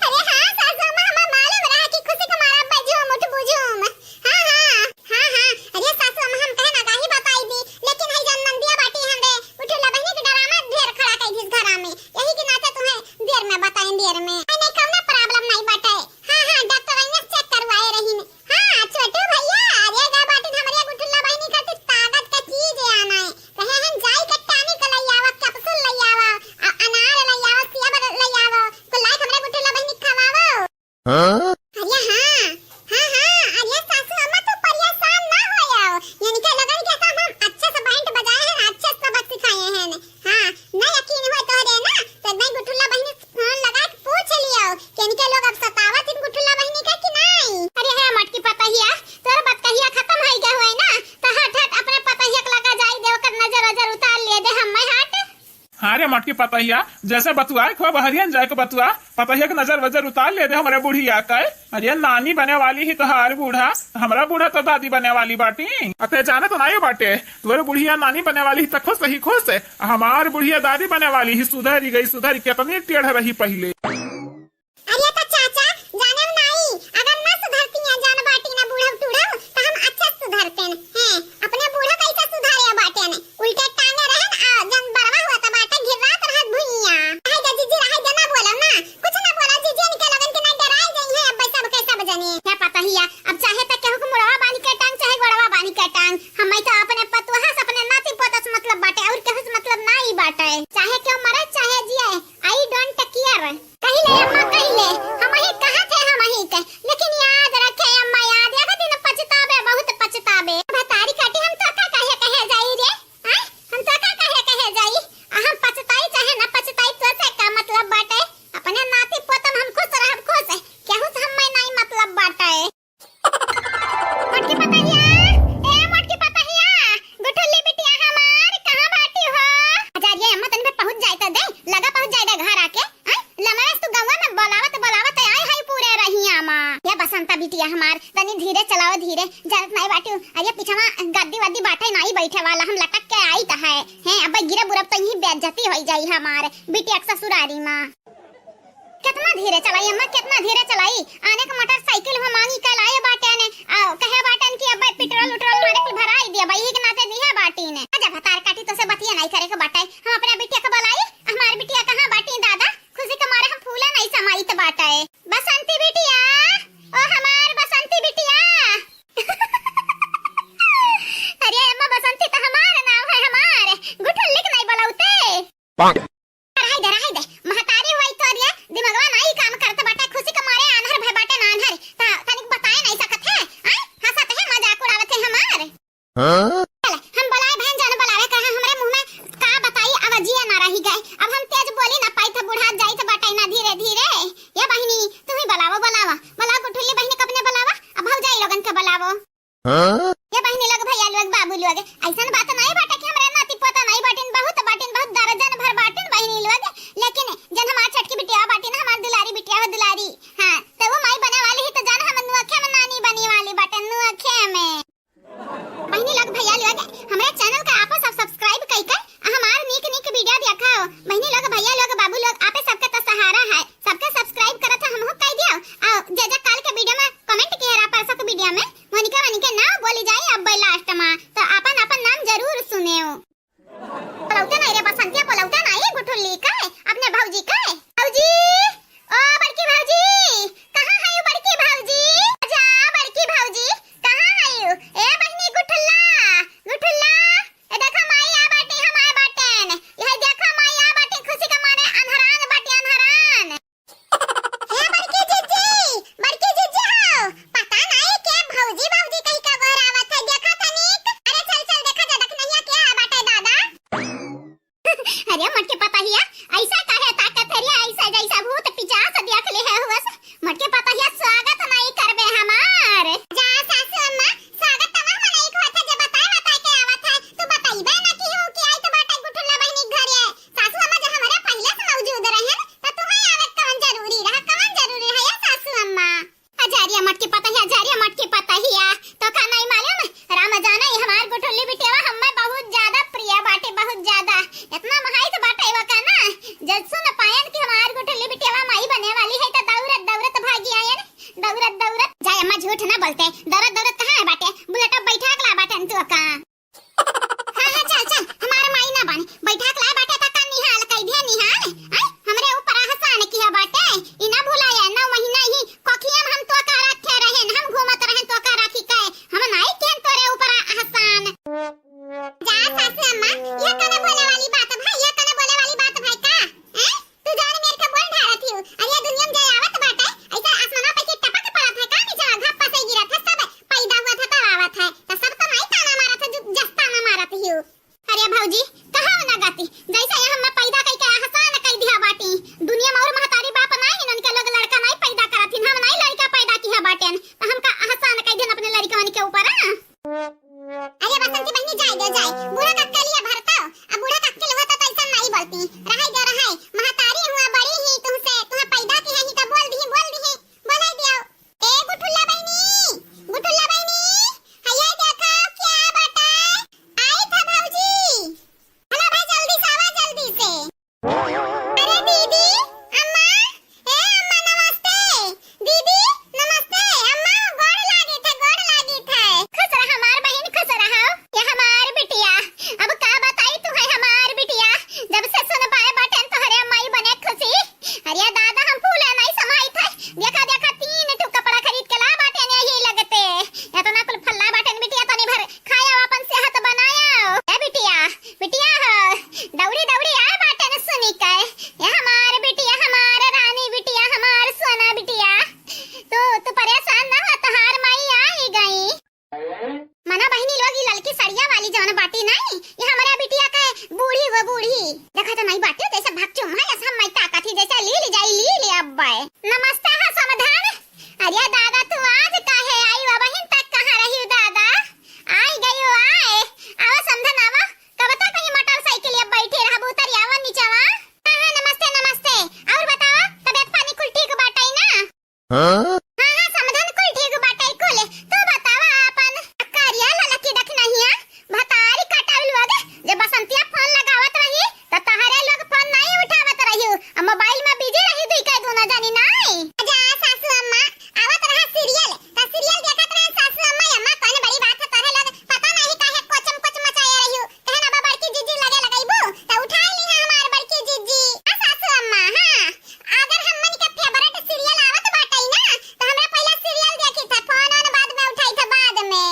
अरे हाँ सासू अम्मा, हमें मालूम रहा कि खुशी के मारा बजुम उठ बुझुम। हाँ, हाँ, हाँ, हाँ। अरे सासू अम्मा, हम कहे ना काहे बताई दी, लेकिन हई जन नंदिया बाटी हमरे गुठुल्ला बहिनी के drama ढेर खड़ा कई दिस घरा में। यही के नाते तुहे देर में बताई, देर में। नहीं, नहीं, कौनो problem नहीं बाटे। हाँ, हाँ, डॉक्टर अइने check करवाए रही ने। हाँ, छोटू भैया, अरे गा बाटिन हमरे गुठुल्ला बहिनी खातिर ताकत का चीज आना है। कहे हम जाई के tonic लई आवा, capsule लई आवा, अ-, अनार लई आवा, सेब लई आवा, कुल लाई हमरे गुठुल्ला बहिनी खवावो। हाँ? अरे हाँ, हाँ, हाँ, अरे सासू अम्मा, तू परेशान ना हो जाओ। इनके लोगन के साथ हम अच्छे से बैंड बजाए हैं, अच्छे से सबक सिखाए हैं। हाँ, ना यकीन हो तोहरे ना, तो नहीं गुठुल्ला बहिनी से फोन लगा के पूछ लियो कि इनके लोग अब सतावत इन गुठुल्ला बहिनी के कि नहीं। अरे हे मोटकी पतहिया, तोर बतकहिया खत्म होई गए हुए ना, तो हट हट अपने पतहिया के लगा जाई दे, ओकर नजर वजर उतार लिए दे, हम मैं हट। हाँ रे मोटकी पतहिया, जैसे बतुआए को बहरियन जाए को बतुआ, पतहिया के नजर वजर उतार ले दे हमरे बुढ़िया के। अरे नानी बने वाली ही तोहार बूढ़ा, हमरा बूढ़ा तो दादी बने वाली बाटी। अते जाने तो नाई बाटे, तोरे बुढ़िया नानी बने वाली ही तो खुश ही खुश, हमार बुढ़िया दादी बने वाली ही, सुधरी गई सुधरी, कितनी टेढ़ रही पहिले। अरे तो चाचा, जाने नाई, अगर ना सुधरती हैं जान बाटी ना बूढ़ा टूढ़ा, तो हम अच्छा सुधरते हैं। अपने बूढ़ा कैसे सुधारे बाटे ने? उल्टे टांगे रहन आ जन बरवा हुआ त बाटे गिर्रात रहत भुइया। रहे दे जीजी, रहे दे, ना बोला ना, कुछ ना बोला जीजी, इनके लोगन के ना डराए जाई है, अब सब के सब जने। हे पतहिया, अब चाहे त केहू के मुड़वा बांध के टांग, चाहे गोड़वा बांध के टांग, हमें तो अपने पतोहा से, अपने नाती पोता से मतलब बाटे, और केहू से मतलब ना ही बाटे। चाहे केहू मरे, चाहे जिए, I don't care। कहिले अम्मा, कहिले, हमही कहा थे हमही के, लेकिन याद रखे अम्मा, याद, एक दिन पछताबे, बहुत पछताबे। भतारी काटी हम तो का कहे, कहे जाई रे? आय? हम तो का कहे, कहे जाई? आ हम पछताई चाहे ना पछताई, तो से का मतलब बाटे? अपने नाती पोतम हम खुश रहब, खुश। केहू से हम्मे नाई मतलब बाटे। मोटकी पतहिया, ए मोटकी पतहिया, गुठुल्ली बिटिया हमार, कहाँ बाटी हो? अरे अम्मा, तनी पे पहुँच जाए तो दे, लगा पहुँच जाए दे घर आके। आय, लमरेस तू गौवा में बोलावत बोलावत आए है पूरे रहिया मा। ये बसंता बिटिया हमार, तनी धीरे चलाओ, धीरे। जानत नाई बाटी, अरे पीछवा गद्दी वद्दी बाटे नाई बैठे वाला, हम लटक के आई त है। हैं, अब गिरे बुरब तो यही बेइज्जती होई जाई हमार बिटिया के ससुरारी मा। कितना धीरे चलाई अम्मा, कितना धीरे चलाई। आने का मोटरसाइकिल हो मांगी के लाए बाटे ने, आ, कहे बाटे ने कि अब पेट्रोल उट्रोल मारे कुल भराई दिया, भाई के नाते दिया बाटी ने। अच्छा भतार काटी, तो से बतिया नहीं करे के बाटे। हम अपने बिटिया के बुलाई, हमार बिटिया कहाँ बाटी दादा? खुशी के मारे हम फूला नहीं समाइत बाटे। बसंती बिटिया, ओ हमार बसंती बिटिया। अरे अम्मा, बसंती तो हमार नाम है, हमार। गुठुल्ली के नहीं बोलौते। रहाई दे, रहाई दे। महतारी हुई तो रे, दिमगवा नाई काम करत बाटे, खुशी के मारे आन्हर भय बाटे ना आन्हर। त तनिक बताए नहीं सकत है, आय? हंसत है, मजाक उड़ावत है हमार। हाँ? चल, हम बुलाए भैन जान बुलावे कहा, हमरे मुंह में का बताई, आवाजिया ना रही गए। अब हम तेज बोली ना पाई थे, बुढ़ा जाई थे बाटे। धीरे, ये बहिनी, तू ही बुलावो, बुलावा, बुलावा गुठुल्ली बहिनी कबने बुलावा, अब भौजाई लोगन के बुलावो। हाँ? ये बहिनी लोग, भैया लोग, बाबू लोग, ऐसन बात नहीं बाटे कि हमरे नाती पोता नहीं बाटिन, बहुत बाटिन, बहुत दर्जन भर बाटिन बहिनी लोग, लेकिन जन हमार छोटकी बिटिया बाटिन, हमार दुलारी बिटिया हो दुलारी, हाँ, तो वो माई बने वाली ही तो जान हम नुअखे में नानी बनी वाली बाटे, नुअखे में। बहिनी लोग, भैया लोग, हमरे channel का आपो सब subscribe कई के हमार नीक नीक video देखाओ। बहिनी लोग, भैया लोग, बाबू लोग, आपे सबके तो सहारा है, सबके subscribe करत है, हमहू कई दियो। आ जे जे काल के video में comment किहे रहा, परसों के video में, मोनिका वनिका नाम बोली जाई अब last में, तो अपन अपन नाम जरूर सुनेओ। बोलौते नहीं रे बसंतिया, बोलौते नहीं गुठुल्ली के, अपने भौजी के। भौजी, ओ बड़की भौजी, कहाँ है बड़की भौजी? जा बड़की भौजी, कहाँ है? ए बहिनी गुठुल्ला, गुठुल्ला, ए देखा माई आ बाटी, हम आ बाटेन। यह देखा माई आ बाटी, खुशी के मारे अन्हरान बाटी, अन्हरान। ए बड़की जिज्जी, बड़की जिज्जी हो, पता नहीं के भौजी भौजी कही का गोहरावत है, देखा तनिक। अरे चल चल देखा जा, देख नहीं क्या बाटे दादा। अरे मोटकी पतहिया, ऐसा काहे ताकत है रे, ऐसा जैसा भूत पिचास देख ले है हुआ से। मोटकी पतहिया स्वागत नहीं करबे हमार। जा सासू अम्मा, स्वागत तब हम नहीं होत है, जे बताए बताए के आवत है। तू बताइबे ना कि हो कि आई तो बाटे गुठुल्ला बहिनी घरे। सासू अम्मा जो हमारे पहले से मौजूद रहे, तो तुम्हें आवे कौन जरूरी रहा, कौन जरूरी है ये सासू अम्मा? अजारिया मोटकी पतहिया, अजारिया मोटकी पतहिया, तो का नहीं मालूम? राम जाने, ये हमार गुठुल्ली बिटियावा हमें बहुत ज्यादा प्रिय बाटे, बहुत ज्यादा। इतना मोहाइत बाटे वो का ना, जब सुन पायन कि हमार गुठुल्ली बिटियावा माई बने वाली है, तो दौड़त दौड़त भागी आयन, दौड़त दौड़त। जाए अम्मा, झूठ ना बोलते, दौड़त दौड़त कहाँ है बाटे? बुलेट बैठा के ला बाटे तू का? हाँ, हाँ, चल, चल, हमार माई ना बने। बैठा के लाए बाटे त का निहाल कई दिया, निहाल। आय, हमरे ऊपर एहसान किया बाटे। ई ना भुलाया, नौ महीना ही कोखिया में हम तोका रखे रहेन, हम घूमत रहेन तोका राखी के। हम नाई केन तोरे ऊपर एहसान। जा सासू अम्मा, ये कने बोले वाली बात भाई, ये कने बोले वाली बात भाई का? हैं? तू जान मेर के बोल ढारत हियो। अरे दुनिया में जे आवत बाटे, ऐसा आसमाना पे से टपक पड़त है का नीचे, घप्पा से गिरत है, सब पैदा हुआ था तब आवत है। तो सब तो नहीं ताना मारत है, जो जस ताना मारत हियो। अरे भौजी, कहाँ ना गाती, जैसे यहाँ मैं पैदा कई के एहसान कई दिया बाटी। दुनिया में और महतारी बाप नहीं, इनके लोग लड़का नहीं पैदा करत हिन, हम नहीं लड़का पैदा किया बाटेन, तो हमका एहसान कई दिन अपने लड़कवन के ऊपर, हाँ? अरे बसंती बहिनी, जाए दे, जाए। बूढ़ा काका के लिए भरता, अब बूढ़ा काका के लिए होता तो ऐसा नहीं बोलती। रहाई दे, रहाई। महतारी हुआ बड़ी ही तुमसे, तुम्हें पैदा की है ही तो बोल दी, बोल दी, बोलाई दियो। ए गुठुल्ला बहिनी, गुठुल्ला बहिनी, हैया देखा क्या बाटे? आई था भौजी। हेलो भाई, जल्दी से आवा, जल्दी से। अरे दीदी, अम्मा, ए अम्मा नमस्ते। दीदी नमस्ते। अम्मा गोड़ लागित है, गोड़ लागित है। खुश रह हमार बहिन, खुश रहो। ये हमार बिटिया, अब का बताई तू है हमार बिटिया, जब से सुन पाए बाटेन तोहरे माई बने खुशी। अरे दादा हम फूले नहीं समाई थे। देखा देखा तीन ठो कपड़ा खरीद के ला बाटेन यही लगते। इतना कुल फल्ला बाटेन बिटिया, तनी भर खाया, अपन सेहत बनाया। ए बिटिया, बिटिया हो, दौड़ी दौड़ी आए बाटे न सुनी के। ये हमार बिटिया, हमार रानी बिटिया, हमार सोना बिटिया। तू, तू परेशान ना हो, तोहार माई आई गई। मना बहिनी लोग, ई ललकी सड़िया वाली जवन बाटी नहीं, ये हमरे बिटिया के बूढ़ी वो बूढ़ी। देखा तो नहीं बाटे, जैसे भाग चुम्हा, ऐसा मैं ताकत ही जैसे ली ली जाई, ली ली अब। नमस्ते है समधन। अरे दादा, तू आज काहे आई बा बहिन, तक कहाँ रही दादा? आई गई हो, आए। आवा समधन, आवा। कब तक वही मोटरसाइकिल या बैठे रहबू? उतरी, आवा नीचवा। हाँ, हाँ, नमस्ते, नमस्ते। और बतावा, तबियत पानी कुल ठीक बाटई ना? हाँ? हाँ, हाँ, समधन कुल ठीक बाटई कुल। तू बतावा आपन। अक्कारिया ललकी दखिनहिया, भतारी कटाउल वगे, जे बसंतिया फोन लगावत रही, त तहरे लोग फोन नहीं उठावत रही। आ मोबाइल में बिजी रही दुई के दूनो जनी नहीं। जा सासू अम्मा, आवत रहा सीरियल, त सीरियल देखत रहे सासू अम्मा, अम्मा कौन बड़ी बात है, तोहरे लोग पता नहीं काहे कोचम कोच मचाए रही हो। कहन अब बड़की जिज्जी लगे लगइबू, त उठाए ली है हमार बड़की जिज्जी। आ सासू अम्मा, हाँ, अगर हमन के फेवरेट सीरियल आवत बाटई ना, त हमरा पहला सीरियल देखी था, फोन ऑन बाद में उठाई था, बाद में।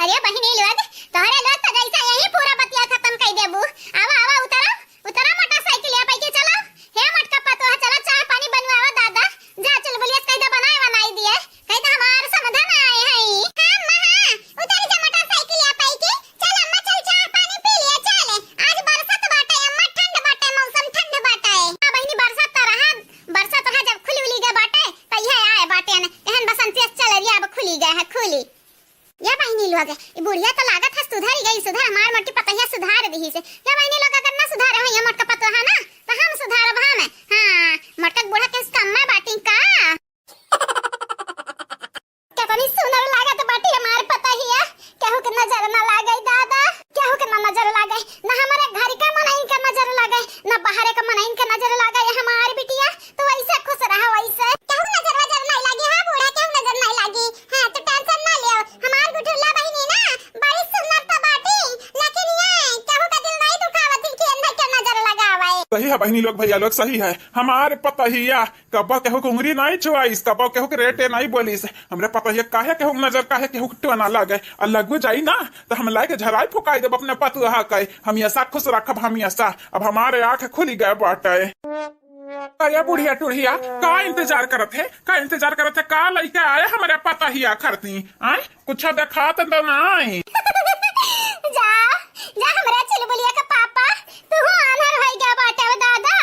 अरे बहिनी लोग, तोहरे लोग त जैसा यही पूरा बतिया खत्म कर देबू। आवा, आवा, उतरा, उतरा मोटरसाइकिल या बैठ के चला। हे मोटका पतोह, चला चाय पानी बनवावा दादा। ई बुढ़िया त लागत है सुधर गई, सुधर हमार मोटकी पतहिया सुधार दिहिस। या बहिनी लोग अगर ना सुधारे हो ये मोटका पतोहा ना, त हम सुधारब हम। हाँ, मोटका बूढ़ा के कम में बाटी का। केतनी सुंदर लागत बाटी हमार पतहिया, केहू के नजर ना लागे दादा, केहू के ना नजर लागे, ना हमारे घर का मनइन के नजर लागे, ना बाहर के मनइन के नजर लागे। ये हमार बिटिया, तू ऐसे खुश रहा वैसे, केहू नजर वजर नहीं लागी। हाँ बूढ़ा, केहू नजर नहीं लागी। हाँ, तू tension ना लियो, हमार गुठुल्ला बहिनी ना बड़ी सुंदर तो बाटी, लेकिन ये केहू का दिल नहीं दुखावत कि इन्हें के नजर लगावे। सही है बहिनी लोग, भैया लोग, सही है। हमार पतहिया कब्बो केहू के उंगरी नाई चुआइस, कब्बो केहू के रेटे नाई बोलिस। हमरे पतोहिया काहे केहू के नजर, काहे केहू के टोना लागे। आ लगू जाई ना, त हम लाइके झराई फुकाई देब अपने पतोहा के। हमेशा खुश रखब, हमेशा। अब हमारे आँख खुली गए बाटे। अरे बुढ़िया टुढ़िया, का इंतजार करत है, का इंतजार करत है, का लइके आए हमरे पतोहिया खरती? आए, कुछ देखात त नाई। जा, जा हमरे चुलबुलिया के पापा, तू आन्हर होई गया बाटे दादा।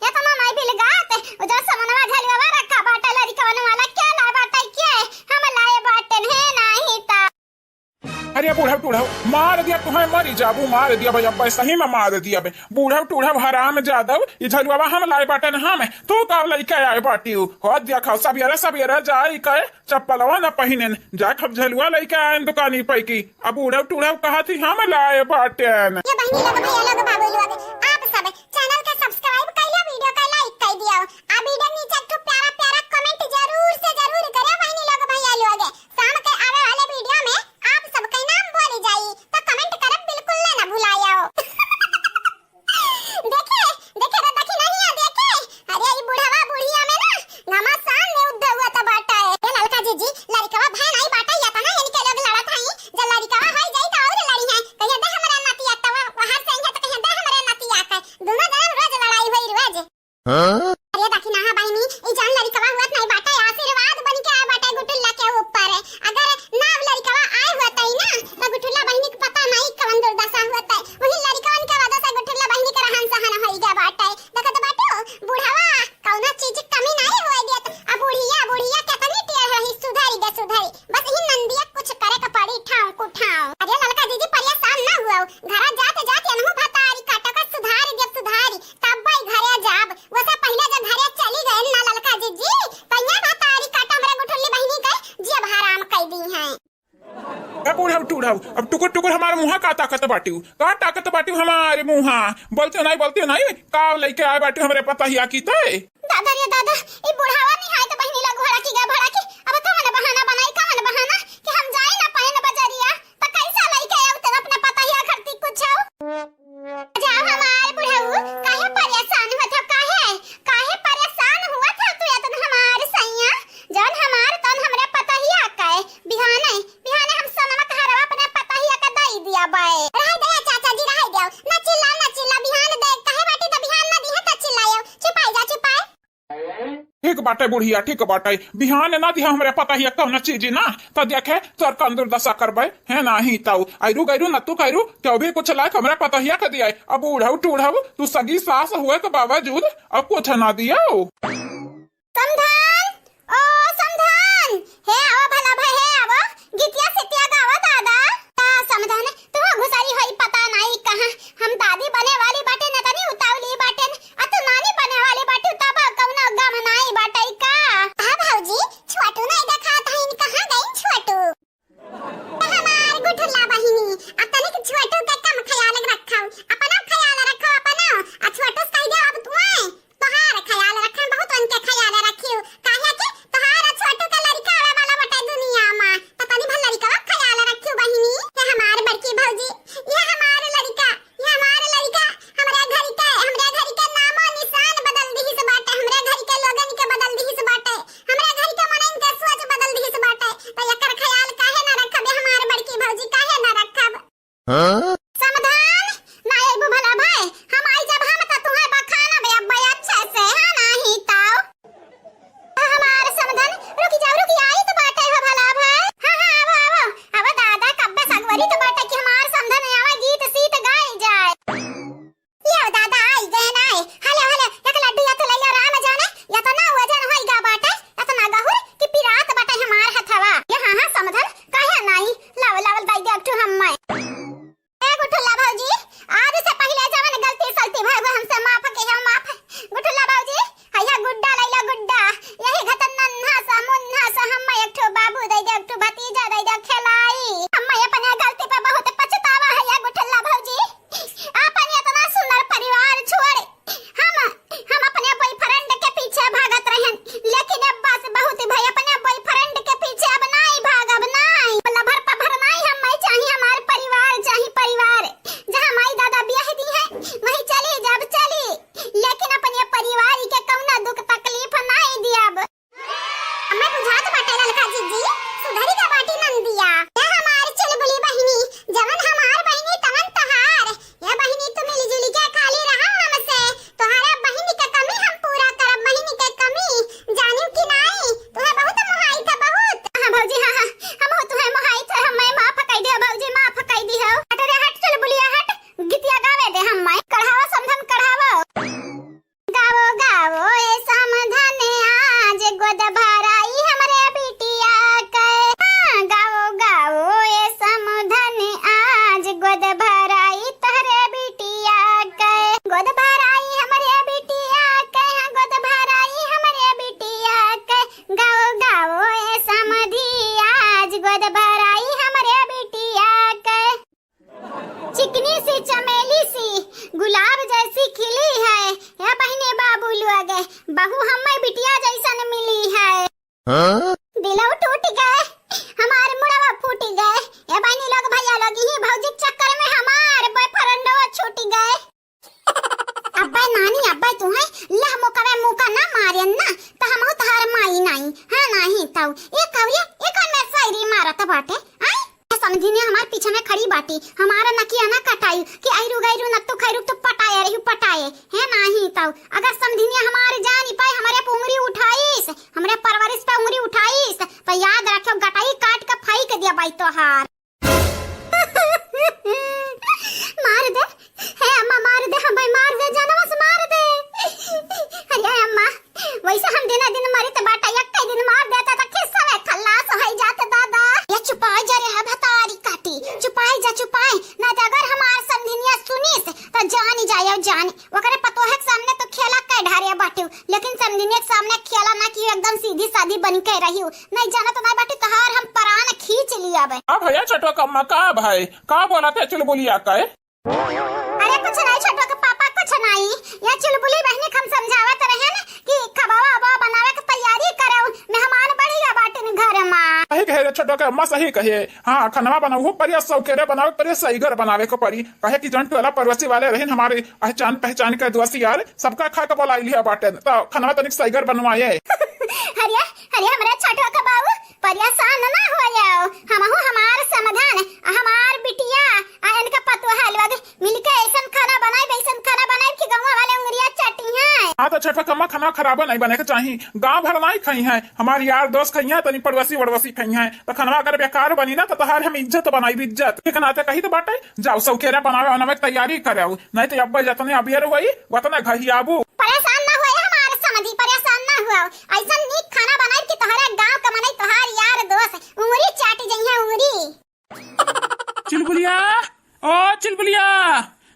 एतना नाई बिलगात, उ जो समनवा झलुआ रखा बाटे लड़िकवन वाला, के लाए बाटे के? हम लाए बाटे है नाही ता। अरे बूढ़ा टूढ़ा, मार दिया तुहे, मरी जाबू, मार दिया भाई, अब सही में मार दिया बे। बूढ़ा टूढ़ा हराम जादव, ई झलुआ हम लाए बाटे न हम, तू का लइके आए बाटी? हो दिया खाओ, सबेरे सबेरे जाई के चप्पलवा न पहिनेन, जाके हम झलुआ लइके आएन दुकानी पै की। अब उड़ब टुड़ब कहत ही हम लाए बाटेन। ये बहिनी लोग, भैया लोग, बाबू लोग, आप सब channel के subscribe कइले, video के like कइ दियो। आ video नीचे एक ठो प्यारा प्यारा comment जरूर से जरूर करे बहिनी लोग, भैया लोग। शाम के आवे वाले video में आप सबके नाम बोली जाई, तो comment करब बिल्कुल ले ना भुलायो। देखे, देखे रे, देखी नहीं है, देखे। अरे, ई बुढ़वा बुढ़िया में ना घमासान में युद्ध हुआ त बाटे। ए ललका जीजी, लड़िकवा भय नहीं बाटे, या तना इनके लोग लड़त हई। जब लड़िकवा होई जाई त और लड़ी है। कहिए दे हमरे नतिया, तब बाहर से आई है त कहिए दे हमरे नतिया के। दोनों जन रोज लड़ाई होई रोज। हाँ? अरे देखी ना, हाँ बहिनी, ई जान लड़िकवा हुआ त नहीं बाटे, आशीर्वाद बन के आए बाटे गुटुल्ला के ऊपर। अगर ना लड़िकवा आए हुआ तई ना, त गुटुल्ला बहिनी के पता नहीं कवन दुर्दशा हुआ तई। वही लड़िकवन के वजह से गुटुल्ला बहिनी के रहन सहन होई गया बाटे। देखत बाटू, बुढ़वा कौनो चीज के कमी नहीं होए देत। अब बुढ़िया, बुढ़िया केतनी टेढ़ रही, सुधरी गे सुधरी। बस ही नंदिया कुछ करे के पड़ी, ठाव कुठाव। अरे ललका जीजी परेशान ना हुआ, घरा जात जात एनहु भतारी काटो का सुधारी देब सुधारी, तब भाई घरे जाब। वैसे पहले जब घरे चली गए ना ललका जीजी, तैया भतारी काटो हमरे गुठुल्ली बहिनी के जियब हराम कई दी हैं। ए बूढ़ा टूढ़ा, अब टुकुर टुकुर हमार मुँहा का ताकत बाटिउ, का ताकत बाटिउ हमार मुँहा? बोलते नहीं, बोलते नहीं, का लइके आए बाटिउ हमरे पतहिया की ते? दादा रे दादा, ई बुढ़ावा निहाय तो बहिनी ला घोड़ा की गा भड़ा की, अब कवन बहाना बनाई, कवन बहाना कि हम जाई ना पाएन बजरिया, त कैसा लइके आउ तब अपने पतहिया खरती कुछ हो? जाओ हमार बुढ़ऊ, काहे परेशान होत हो, काहे, काहे परेशान हुआ था तू इतना हमार सैया? जौन हमार तौन हमरे पतहिया के, बिहाने, बिहाने हम सोनवा के हरवा अपने पतहिया के दई दिया बे। रहे दे चाचा जी, रहे दे, ना चिल्ला, ना चिल्ला, बिहान दे, कहे बाटी त बिहान ना दिहे त चिल्लायो, चुपाई जा, चुपाई। ठीक बाटे बुढ़िया, ठीक बाटे, बिहान ना दिहा हमरे पतहिया कौनो चीज ना, त देखे तोर कौन दुर्दशा करबे, है नाही तऊ। आइरू गैरू नतू खैरू, तेउ भी कुछ लायक हमरे पतहिया के दिया। अब बूढ़ऊ टूढ़ऊ, तू सगी सास हुए के बावजूद अब कुछ ना दियो। समधान, ओ समधान, हे आवो भला भाई, हे आवो, गीतिया सितिया गावो दादा। का समधान, तू घुसरी होई पता नाई कहाँ। हम दादी बने वाली बाटे न तनी उतावली बाटे न, आ तू नानी बने वाली बाटे तब कौनो गम नाई बाटे का? हाँ भौजी, छोटू नहीं देखात हईन, कहाँ गईन छोटू? हमार गुठला बहिनी, अब तनिक छोटू के कम ख्याल रखो, अपना ख्याल रखो अपना, आ छोटू से कह दे अब तू आए, तोहार ख्याल रखे, बहुत उनके ख्याल रखियो, काहे कि तोहार छोटू के लड़का आवे वाला बटे दुनिया में, त तनी भर लड़का ख्याल रखियो बहिनी। ये हमार बड़की भौजी, ये हमार लड़का, ये हमार लड़का, गोद भराई हमरे बिटिया के, हाँ, गाओ, गाओ ए समधन आज, गोद भराई तहरे बिटिया के, गोद भराई हमरे बिटिया के, हाँ, गोद भराई हमरे बिटिया के, गाओ, गाओ ए समधी आज, गोद भराई हमरे बिटिया के। चिकनी सी चमेली सी गुलाब जैसी खिली है, ए बहिने बाबू लोग, बहू हम्मे बिटिया जैसन मिली है। हाँ? दिलौ टूट गए, हमार मुड़वा फूट गए, ए बहिनी लोग, भैया लोग, यही भौजी के चक्कर में हमार बॉयफ्रेंडवा छूट गए। अब्बे नानी, अब्बे तू है, लह मुकवे मुका ना मारेन ना, त हमहू तहार माई नाई, हाँ नाहीं तऊ। ए कवरिया, ए कौन मेर शायरी मारत बाटे, आई? समधिनिया हमार पीछे में खड़ी बाटी, हमारा नकिया ना कटाई कि ऐरू गैरू न तू खैरू तू पटाए रही पटाए, है नाहीं तऊ। अगर समधिनिया हमार जानी पाए, हमरे पे उंगरी उठाइस, हमरे परवरिश पे उंगरी उठाइस, त याद रखियो गटाई काट के फेंक दिया बाई तोहार। मार दे, हे अम्मा मार दे, हमें मार दे, जानवा से मार दे। अरे अम्मा, वैसे हम दिना दिन मरित बाटा, एक्के दिन मार देता त खिस्सा में खल्लास होइ जात दादा। या चुपाइ जा रे हा भतारी काटी, चुपाइ जा चुपाइ, ना त अगर हमार समधिनिया सुनिस त जानी जायो जानी। ओकरे पतोहे के सामने तो खेला कै ढारे बाटिउ, लेकिन समधिनिया के सामने खेला ना कियो, एकदम सीधी सादी बन के रहिउ। नहीं जाना तो नहीं बाटी तोहार हम परान खींच लियाबे। का भैया छोटो कम्मा, का भाई, का बोलत है चुलबुलिया के? अरे कुछ नहीं छोटो के पापा, कुछ नहीं। या चुलबुली बहनी के हम समझावत रहेन कि खबावा अबावा बनावे के तैयारी करो, मेहमान बढ़िया बाटिन घर मा। सही कहे रे छोटो के अम्मा, सही कहे। हाँ, खनवा बनाऊ परी, सौकेरे बनावे परी, सईगर बनावे के परी। कहे कि जौन टोला पड़ोसी वाले रहिन हमारे अहचान पहचान के दोस्त यार, सबका खा के बोलाई लिया बाटे, तो खनवा तनिक सईगर बनवाए। अरे, अरे, हमरा छोटवा के बाबू, परेशान ना हो जाओ, हमहू हमार समाधान, आ हमार बिटिया, आ इनका पतोहा लोग मिलके ऐसन खाना बनाइब, ऐसन खाना बनाइब कि गौवा वाले उंगरिया चाटी हैं। हाँ, तो छोटवा कम्मा, खाना खराबो नहीं बने के चाही, गाँव भर नहीं खाई हैं, हमार यार दोस्त खाई हैं, तनी पड़ोसी वड़ोसी खाई हैं, तो खानवा अगर बेकार बनी ना, तो तोहार हम इज्जत बनाइब, इज्जत। एक नाते कही तो बाटे, जाओ सौकेरा बनावे, बनावे के तैयारी करे, नहीं तो अब जतने अबियर होई, वतने घहियाबू। परेशान ना हुआ हमार समधी, परेशान ना हुआ, ऐसा नीक खाना बनाइब कि तोहरे गाँव के मनई, तोहार यार दोस्त उंगरी चाटी जइहें, उंगरी। चुलबुलिया, ओ चुलबुलिया,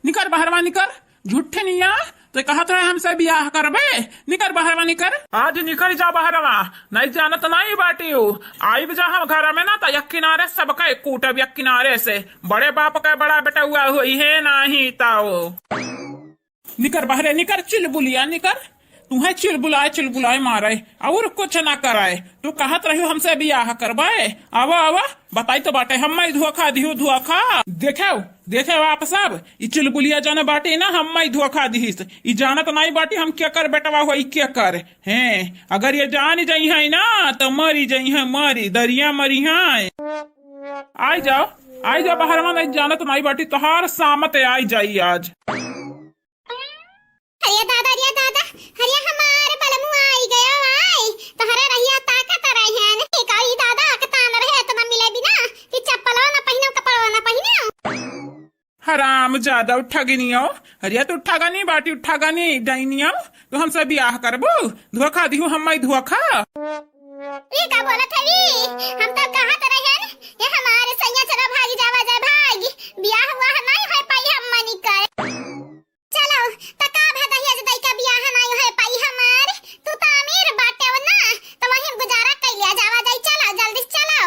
निकर बहरवा निकर, झूठे निया, तो कहत रहे हमसे बियाह करबे, निकर बहरवा निकर। आज निकर जा बहरवा, नहीं जानत नहीं बाटिउ, आइब जा हम घर में ना तो एक किनारे सबका कूटब एक किनारे से, बड़े बाप का बड़ा बेटा हुआ हुई है नहीं ताओ। निकर बहरे, निकर चुलबुलिया, निकर। तुहे चुलबुलाए, चुलबुलाए मारे, और कुछ ना कराए। तू कहत रहियो हमसे बियाह करबे। आवा, आवा, बताई तो बाटे, हम्मे धोखा दिहू, धोखा। देखेउ, देखेउ आप सब, ई चुलबुलिया जन बाटे ना, हम्मे धोखा दिहिस। ई जानत नाई बाटे हम केकर बेटवा होई, केकर। हैं, अगर ये जान जइहें ना, तो मरी जइहें, मरी, दरिया मरिहें। आई जाओ, आई जाओ, बहरवा नहीं जानत नाई बाटे, तोहार सामत आई जाई आज। अरे दादा, अरे दादा, अरे हमार बलमुआ आई गयो, आई। तोहरे रहिया ताकत रहे हैं। एक आई दादा, अकतान रहे, इतना मिले बिना कि चप्पलो न पहिनो, कपड़ो न पहिनो। हराम ज्यादा उठा गनियो। अरे तू उठा गनी बाटी, उठा गनी डाइनियो। तू हमसे बियाह करबू? धोखा दिहू हम्मे धोखा। ई का बोलत हवी? हम तो कहत रहेन, ये हमारे सैया चला भागी जावा जाए भागी। बियाह हुआ है, नहीं होए पाई हम मनी कर। चलो, त का भा दहेज दई का बियाह नाई होए पाई हमार? तू त अमीर बाटे ना, त वहीं गुजारा कइलिया जावा जाई। चलो, जल्दी से चलो।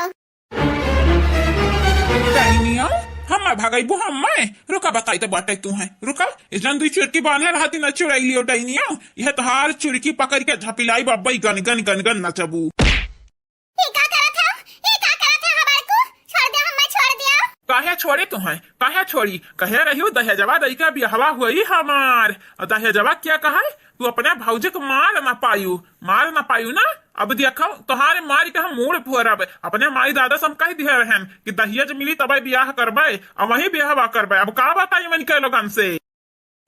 डाइनिया, हम्मे भगइबू हम्मे? रुका, बताई त बाटे तू है। रुका, इस जन दुई चुरकी बांधे रहती न चुड़ैलियो डाइनिया। यह तोहार चुरकी पकड़ के झपिलाई बब्बई गन गन गन गन नचबू। ई का करत हौ? ई का करत हौ हमार कू? छोड़ दे, हम्मे छोड़ दिया। काहे छोड़ी तुहैं? काहे छोड़ी? कहे रहियो दहेजवा दई के बियाहवा होई हमार। अउर दहेजवा क्या कहै? तू अपने भौजी के मार ना पायू, मार ना पायू ना। अब देखो, तोहारे मार के हम मूड़ फोड़ब। अपने माई दादा से हम कह दिए रहन कि दहेज मिली तबे बियाह करबे, अउर वही बियाहवा करबे। अब का बताई मन के लोगन से?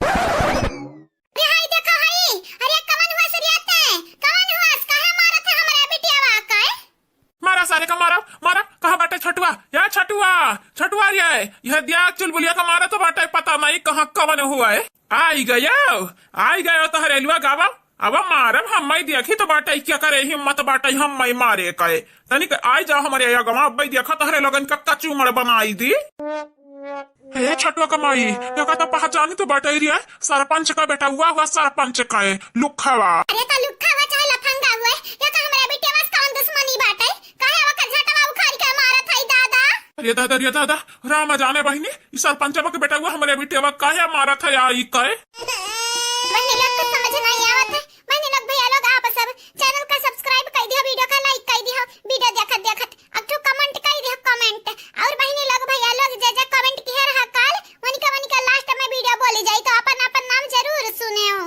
अरे हाय देखा हाय, अरे कवन हुआ सरियाते, कवन हुआ, काहे मारत है हमरे बिटियावा के? मारा सारे का मारा, मारा, कहाँ बाटे छटुआ? या छटुआ, छटुआ रे, यह दिया चुलबुलिया का मारा तो बाटे, पता नहीं कहाँ कवन हुआ है। आई गयो, आई गयो तो हरेलुआ गावा। अब मारब हम्मै, देखी तो बाटै, केकरे हिम्मत बाटै हम्मै मारे कै। तनिक आइ जाओ हमरे अगवा, अब्बै देखा तोहरे लोगन का कचूमर बनाइ दी। हे छोटुआ कै माई, एका तो पहचानी तो बाटै रे, सरपंच कै बेटउआ हुआ, सरपंच कै लुक्खवा। अरे तो लुक्खा हुआ चाहे लफंगा हुआ, एका हमरे बिटिया से कौन दुश्मनी बाटै? काहे ओकर झटवा उखारि के मारत है दादा? अरे दादा, अरे दादा, राम जाने बहिनी, ई सरपंचवा कै बेटउआ हमरे बिटिया काहे मारत है आई कै? बहिनी लोग कुछ समझ नहीं आवत है। बहिनी लोग, भैया लोग, आप सब channel का subscribe कइ दिहो, video का like कइ दिहो, video देखत देखत एक ठो comment कइ दिहो, comment। और बहिनी लोग, भैया लोग, जे जे comment किहे रहा काल, उनके उनके last में video बोली जाई, तो अपन अपन नाम जरूर सुनेउ।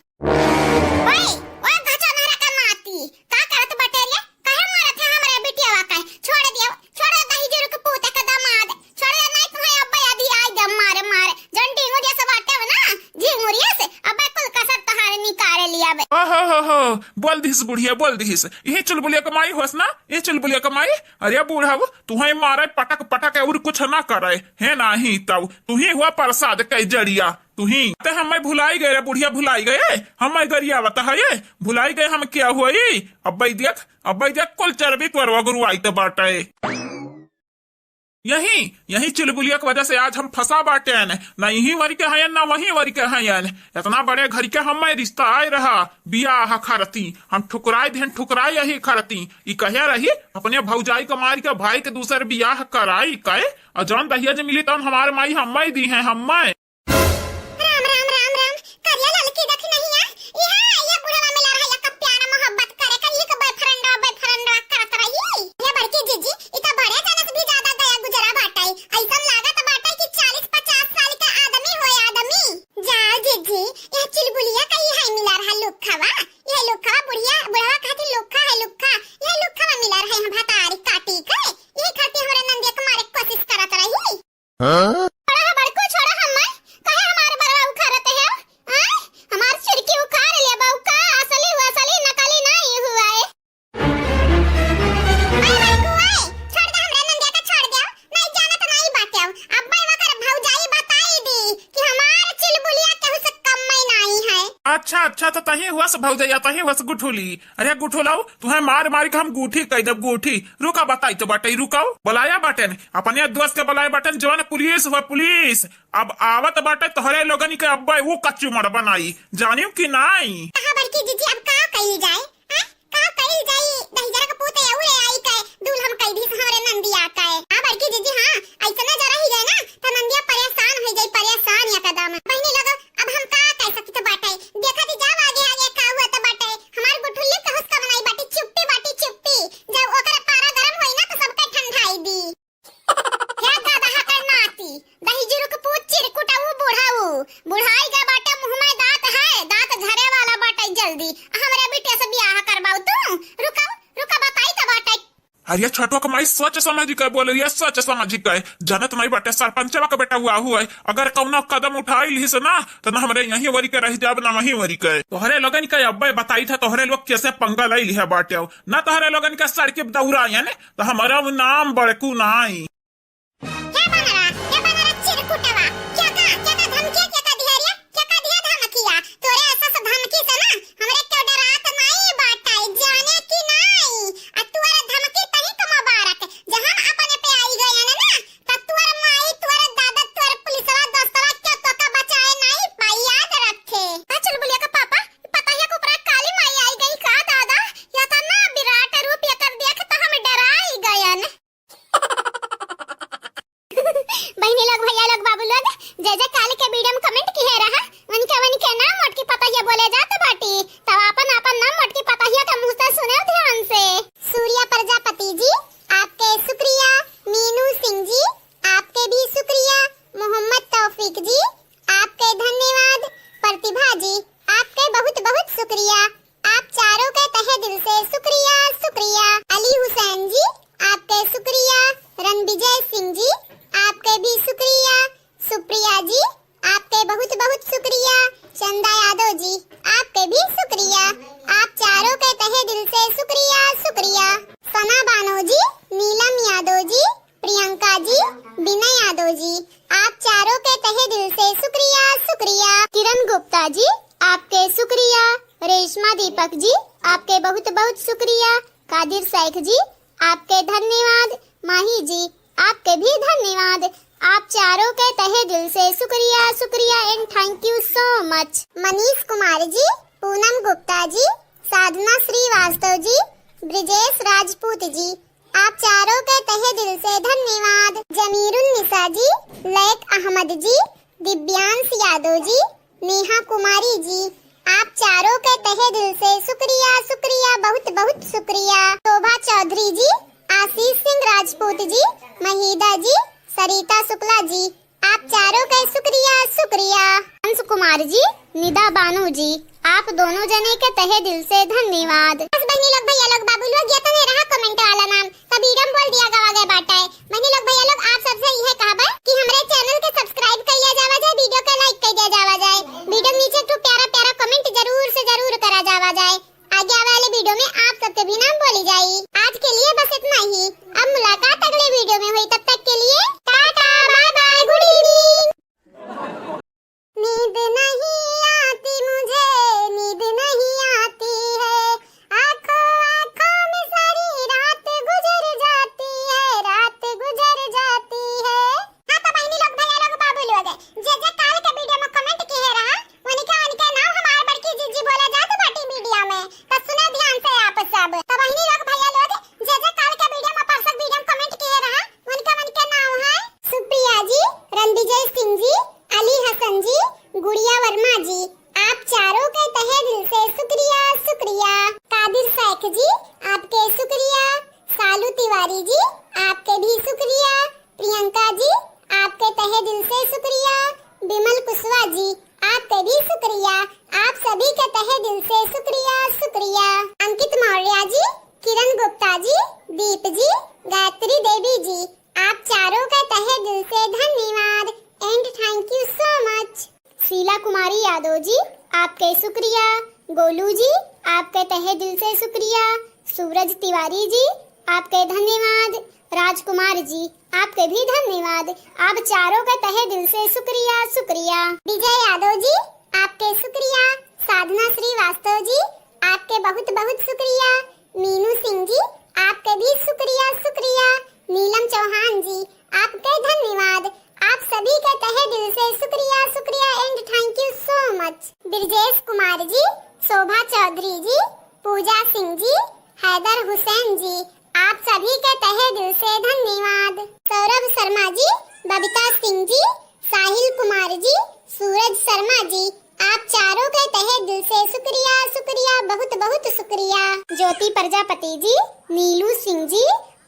ओए, ओए, घचनहरा का नाती, का करत बटे रे? काहे मारत है हमरे बिटियावा के? छोड़ दियो, छोड़ दहिजरू के पूत के दामाद, छोड़ दे, नहीं तो है अब्बै अदियाइ देब मारे मारे। जौन ढिंगुरिया से बाटे हो ना, झिंगुरिया से, अब्बै कुल कसर तोहार निकाल लिया बे। ओहो हो हो, बोल दिहिस बुढ़िया, बोल दिहिस। इहे चुलबुलिया कै माई होस ना, इहे चुलबुलिया कै माई। अरे बूढ़ा, तुहै मारै पटक पटक और कुछ ना करै, है नाही तब तुही हुआ प्रसाद कै जरिया। तुही ते हम्मै भुलाइ गए रे बुढ़िया, भुलाइ गए, हम्मै गरियावत है, भुलाइ गए हम क्या हुई। अब्बै देख, अब्बै देख, कुल चरबी तोर अगुरुआइत बाटै। यही, यही चुलबुलिया कै वजह से आज हम फंसा बाटेन, ना इही वरी के हयन, ना वही वरी के हयन। इतना बड़े घर के हम्मै रिश्ता आए रहा, बियाह खरती, हम ठुकराइ दिहेन, ठुकराइ यही खरती। ई कहे रही, अपने भौजाई कै मारि के भाई के दूसर बियाह कराई कै, और जौन दहेज मिली तौन हमार माई हम्मै दिहे, हम्मै। राम, राम, राम, राम। करिया ललकी देखी नहीं है? इहे, ये बुढ़वा मिला रहा, एक प्यार मोहब्बत करे, कल एक boyfriend, boyfriend करत रही। ये बड़की जीजी, ई तो बड़े जने से भी ज्यादा गया गुजरा बाटै। ऐसन लागत बाटै कि चालीस पचास साल के आदमी होए आदमी। जा जीजी, ये चुलबुलिया कै है मिला रहा लुक्खवा। ये लुक्खवा बुढ़िया, बुढ़वा कहती लुक्खा है लुक्खा। ये लुक्खवा मिला रहा है भतारी काटी के। ये खातिर हमरे नंदिया कै मारे कोशिश करत रही। हाँ? छोड़ा है बड़कू, छोड़ा हम्मै। काहे हमार बरवा उखारत है? आय? हमार सिरकी उखार लेबा का? असली हुआ, असली नकली नहीं हुआ है। आय बड़कू, आय, छोड़ दे हमरे नंदिया कै, छोड़ दे। नहीं जानत नहीं बाटे। अब्बै ओकर भौजाई बताई दी कि हमार चुलबुलिया केहू से कम में नहीं है। अच्छा, अच्छा, तो तही हुआ से भौजैया, तही हुआ से गुठुली। अरे गुठुलाऊ, तुहै मार मारि के हम गूठी कइ देब, गूठी। रुका, बताई तो बाटै, रुकाऊ। बोलाया बाटेन, अपने दोस्त के बोलाया बाटेन, जौन पुलिस हुआ, पुलिस। अब आवत बाटै तोहरे लोगन के अब्बै ऊ कचूमर बनाई, जानियो कि नाई? कहा बड़की जीजी, अब का कइल जाए? हैं? का कइल जाई? दहिजरा कै पूत अउर आई कै, दूल्हन कइ दिहिस हमरे नंदिया कै। हाँ बड़की जीजी, हाँ, ऐसने जो रही गए ना, तो नंदिया परेशान होइ जाई, परेशान एकदम। बहिनी लोग, अब हम का कह सकित बाटै? देखत जाओ आगे आगे का हुआ तो बाटै। हमार गुठुल्ली कहूस कम नाई बाटी, चुप्पी बाटी, चुप्पी। जब ओकर पारा गरम होई ना, तो सबके ठंडाई दी। हे गदहा के नाती, दहिजरू के पूत चिरकुटऊ बुढ़ऊ, बुढ़ाई के बाटे, मुँह में दाँत है, दाँत झरे वाला बाटे जल्दी। हमरे बिटिया से बियाह करबाऊ तू? रुका, रुका, बताई तो बाटे। अरे छोटुआ के माई सोच समझ के बोले, ये सोच समझ के। जानत नहीं बाटे, सरपंचवा के बेटउआ हुआ है, अगर कौनो कदम उठाई लिहिस ना, तो ना हमरे यहीं वरी के रह जाब, ना वहीं वरी के। तोहरे लोगन के अब्बे बताई था, तोहरे लोग कैसे पंगा लई लिहे बाटे, ना तोहरे लोगन के सड़के दौड़ायन, तो हमारा वो नाम बड़कू नाई। हे बनरा, हे बनरा चिरकुटवा, क्या का, क्या का धमकिया, क्या का दिया रे? क्या का दिया धमकिया? तोरे ऐसा से धमकी से ना, हमरे क्यों डरात नाई बाटे, जाने की नाई। आ तोरे धमकी तनिक मुबारक, जब हम अपने पे आई गए ना, ना, त तोर माई, तोर दादा, तोर पुलिसवा, दोस्तवा, क्यों तोका बचाए नाई पाई, याद रखे। आ चुलबुलिया का पापा, पता है को ऊपरा काली माई आई गई का दादा? या तो ना विराट रूप एकर देख तो हम डराई गयन। बहिनी लोग, भैया लोग, बाबू लोग, जे जे काल के video में comment किहे रहा, उनके उनके नाम मोटकी पतहिया बोले जात बाटी, तब आपन आपन नाम मोटकी पतहिया के मुँह से सुने ध्यान से। सूर्या प्रजापति जी, आपके शुक्रिया। मीनू सिंह जी, आपके भी शुक्रिया। मोहम्मद तौफीक जी, आपके धन्यवाद। प्रतिभा जी, आपके बहुत बहुत शुक्रिया। आप चारों के तहे दिल से शुक्रिया, शुक्रिया। अली हुसैन जी, आपके शुक्रिया। रणविजय सिंह जी, आपके भी शुक्रिया। सुप्रिया जी, आपके बहुत बहुत शुक्रिया। चंदा यादव जी, आपके भी शुक्रिया। आप चारों के तहे दिल से शुक्रिया, शुक्रिया। सना बानो जी, नीलम यादव जी, प्रियंका जी, विनय यादव जी, आप चारों के तहे दिल से शुक्रिया, शुक्रिया। किरण गुप्ता जी, आपके शुक्रिया। रेशमा दीपक कादिर शेख जी, आपके धन्यवाद। माही जी, आपके भी धन्यवाद। आप चारों के तहे दिल से शुक्रिया, शुक्रिया and thank you so much। Manish कुमार जी, पूनम गुप्ता जी, साधना श्रीवास्तव जी, ब्रिजेश राजपूत जी, आप चारों के तहे दिल से धन्यवाद। जमीरुन निसा जी, लैक अहमद जी, दिव्यांश यादव जी, नेहा कुमारी जी, आप चारों के तहे दिल से शुक्रिया, शुक्रिया, बहुत बहुत शुक्रिया। शोभा चौधरी जी, आशीष सिंह राजपूत जी, महीदा जी, सरिता शुक्ला जी, आप चारों के शुक्रिया, शुक्रिया। अंश कुमार जी, निदा बानो जी, आप दोनों जने के तहे दिल से धन्यवाद। बस बहिनी लोग, भैया लोग, बाबू लोग, ये तने रहा comment वाला नाम, तब वीडियो में बोल दिया गवा गए बाटे। बहिनी लोग, भैया लोग, आप सबसे यह कहबा कि हमरे channel के subscribe कर लिया जावा जाए, वीडियो के like कर दिया जावा जाए, वीडियो के नीचे एक ठो प्यारा प्यारा comment जरूर से जरूर करा जावा जाए। आगे आवे वाले वीडियो में आप सबके भी नाम बोली जाई। आज के लिए बस इतना ही, अब मुलाकात अगले वीडियो में हुई, तब तक के लिए Tata, bye bye, good evening। नींद नहीं आती मुझे, नींद नहीं आती है, आंखों आंखों में सारी रात गुजर जाती है, रात गुजर जाती है। हाँ तो बहिनी लोग, भैया लोग, बाबू लोग, जे जे काल के वीडियो में comment किहे रहा, उनके उनके नाम हमार बड़की जिज्जी बोला जात बाटी वीडियो में, तो सुने ध्यान से आप सब। तो बहिनी लोग, भैया लोग, जे जे काल के वीडियो में, परसक वीडियो में comment किहे रहा, उनके उनके नाम है सुप्रिया जी, रणविजय सिंह जी, अली हसन जी, गुड़िया वर्मा जी, आप चारों के तहे दिल से शुक्रिया, शुक्रिया। कादिर शेख जी, आपके शुक्रिया। सालू तिवारी जी, आपके भी शुक्रिया। प्रियंका जी, आपके तहे दिल से शुक्रिया। विमल कुशवाहा जी, आपके भी शुक्रिया। आप सभी के तहे दिल से शुक्रिया, शुक्रिया। अंकित मौर्य जी, किरण गुप्ता जी, दीप जी, गायत्री देवी जी, आप चारों के तहे दिल से धन्यवाद and thank you so much। Sheela कुमारी यादव जी, आपके शुक्रिया। गोलू जी, आपके तहे दिल से शुक्रिया। सूरज तिवारी जी, आपके धन्यवाद। राजकुमार जी, आपके भी धन्यवाद। आप चारों के तहे दिल से शुक्रिया, शुक्रिया। विजय यादव जी, आपके शुक्रिया। साधना श्रीवास्तव जी, आपके बहुत बहुत शुक्रिया। मीनू सिंह जी, आपके भी शुक्रिया, शुक्रिया। नीलम चौहान जी, आपके धन्यवाद। आप सभी के तहे दिल से शुक्रिया, शुक्रिया and thank you so much। Brajesh कुमार जी, शोभा चौधरी जी, पूजा सिंह जी, हैदर हुसैन जी, आप सभी के तहे दिल से धन्यवाद। सौरभ शर्मा जी, बबीता सिंह जी, साहिल कुमार जी, सूरज शर्मा जी, आप चारों के तहे दिल से शुक्रिया, शुक्रिया, बहुत बहुत शुक्रिया। ज्योति प्रजापति जी, नीलू सिंह जी,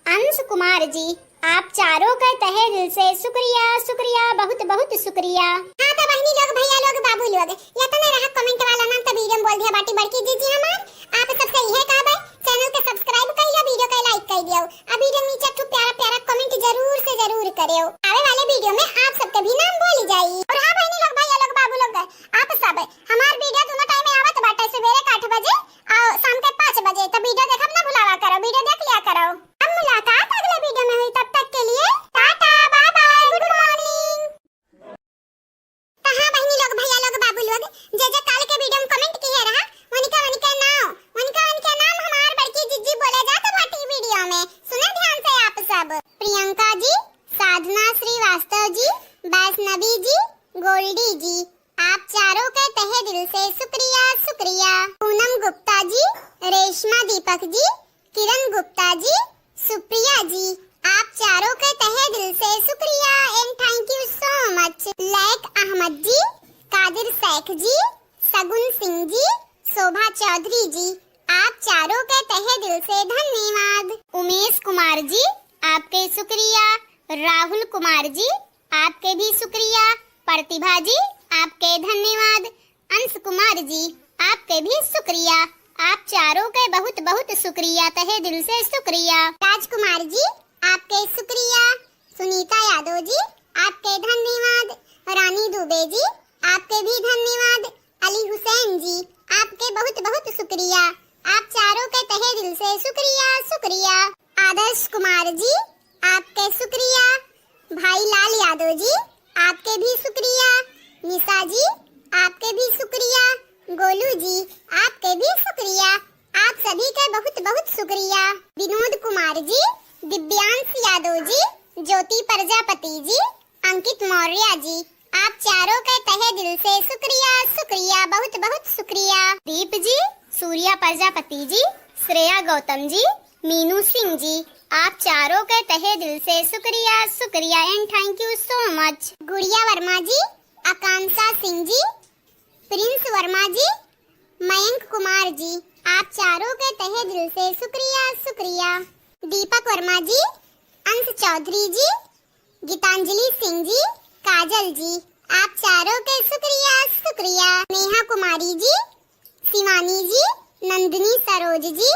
अंश कुमार जी, आप चारों के तहे दिल से शुक्रिया, शुक्रिया, बहुत बहुत शुक्रिया। हाँ तो बहिनी लोग, भैया लोग, बाबू लोग, ये तने रहा comment वाला नाम, तो वीडियो में बोल दिया बाटी बड़की जिज्जी हमार। आप सबसे यह कहबे, channel के subscribe कर लियो, वीडियो के like कर दियो, अब वीडियो नीचे एक ठो प्यारा प्यारा comment जरूर से जरूर करियो। आवे वाले वीडियो में आप सबके भी नाम बोली जाई। और हाँ बहिनी लोग, भैया लोग, बाबू लोग, आप सब हमार वीडियो दोनों टाइम में आवत बाटे, सुबेरे के आठ बजे और शाम के पाँच बजे, तो वीडियो देखब ना भुलावा करो, वीडियो देख लिया करो। अब मुलाकात अगले वीडियो में हुई, तब तक के लिए Tata, bye bye, good morning। तो हाँ बहिनी लोग, भैया लोग, बाबू लोग, जे जे काल के वीडियो में comment किहे रहा, उनका उनके नाम, उनका उनके नाम हमार बड़की जिज्जी बोले जात बाटी वीडियो में। सुने ध्यान से आप सब। प्रियंका जी, साधना श्रीवास्तव जी, वैष्णवी जी, गोल्डी जी, आप चारों के तहे दिल से शुक्रिया, शुक्रिया। पूनम गुप्ता जी, रेशमा दीपक जी, किरण गुप्ता जी, सुप्रिया जी, आप चारों के तहे दिल से शुक्रिया and thank you so much। Laiq Ahmad ji, Qadir Sheikh ji, Sagun Singh जी, शोभा चौधरी जी, आप चारों के तहे दिल से धन्यवाद। उमेश कुमार जी, आपके शुक्रिया। राहुल कुमार जी, आपके भी शुक्रिया। प्रतिभा जी, आपके धन्यवाद। अंश कुमार जी, आपके भी शुक्रिया। आप चारों के बहुत बहुत शुक्रिया, तहे दिल से शुक्रिया। राजकुमार जी, आपके शुक्रिया। सुनीता यादव जी, आपके धन्यवाद। रानी दुबे जी, आपके भी धन्यवाद। अली हुसैन जी, आपके बहुत बहुत शुक्रिया। आप चारों के तहे दिल से शुक्रिया, शुक्रिया। आदर्श कुमार जी, आपके शुक्रिया। भाई लाल यादव जी, आपके भी शुक्रिया। निशा जी, आपके भी शुक्रिया। गोलू जी, आपके भी शुक्रिया। आप सभी के बहुत बहुत शुक्रिया। विनोद कुमार जी, दिव्यांश यादव जी, ज्योति प्रजापति जी, अंकित मौर्य जी, आप चारों के तहे दिल से शुक्रिया, शुक्रिया, बहुत बहुत शुक्रिया। दीप जी, सूर्या प्रजापति जी, श्रेया गौतम जी, मीनू सिंह जी, आप चारों के तहे दिल से शुक्रिया, शुक्रिया and thank you so much। गुड़िया वर्मा जी, आकांक्षा सिंह जी, प्रिंस वर्मा जी, मयंक कुमार जी, आप चारों के तहे दिल से शुक्रिया, शुक्रिया। दीपक वर्मा जी, अंश चौधरी जी, गीतांजलि सिंह जी, काजल जी, आप चारों के शुक्रिया, शुक्रिया। नेहा कुमारी जी, शिवानी जी, नंदिनी सरोज जी,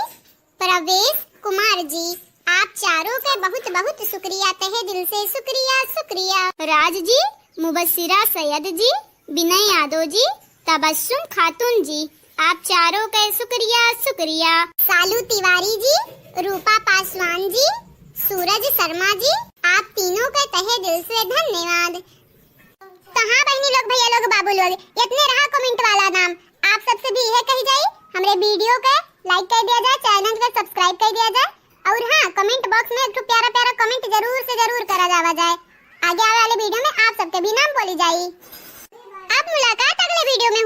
प्रवेश कुमार जी, आप चारों के बहुत बहुत शुक्रिया, तहे दिल से शुक्रिया, शुक्रिया। राज जी, मुबशिरा सैयद जी, विनय यादव जी, तबस्सुम खातून जी, आप चारों के शुक्रिया, शुक्रिया। सालू तिवारी जी, रूपा पासवान जी, सूरज शर्मा जी, आप तीनों के तहे दिल से धन्यवाद। तो हाँ बहनी लोग, भैया लोग, बाबू लोग, इतने रहा comment वाला नाम। आप सबसे भी यह कही जाई, हमरे video के like कर दिया जाए, channel के subscribe कर दिया जाए, और हाँ, comment box में एक ठो प्यारा प्यारा comment जरूर से जरूर करा जावा जाए। आगे आवे वाले video में आप सबके भी नाम बोली जाई। अब मुलाकात अगले video में।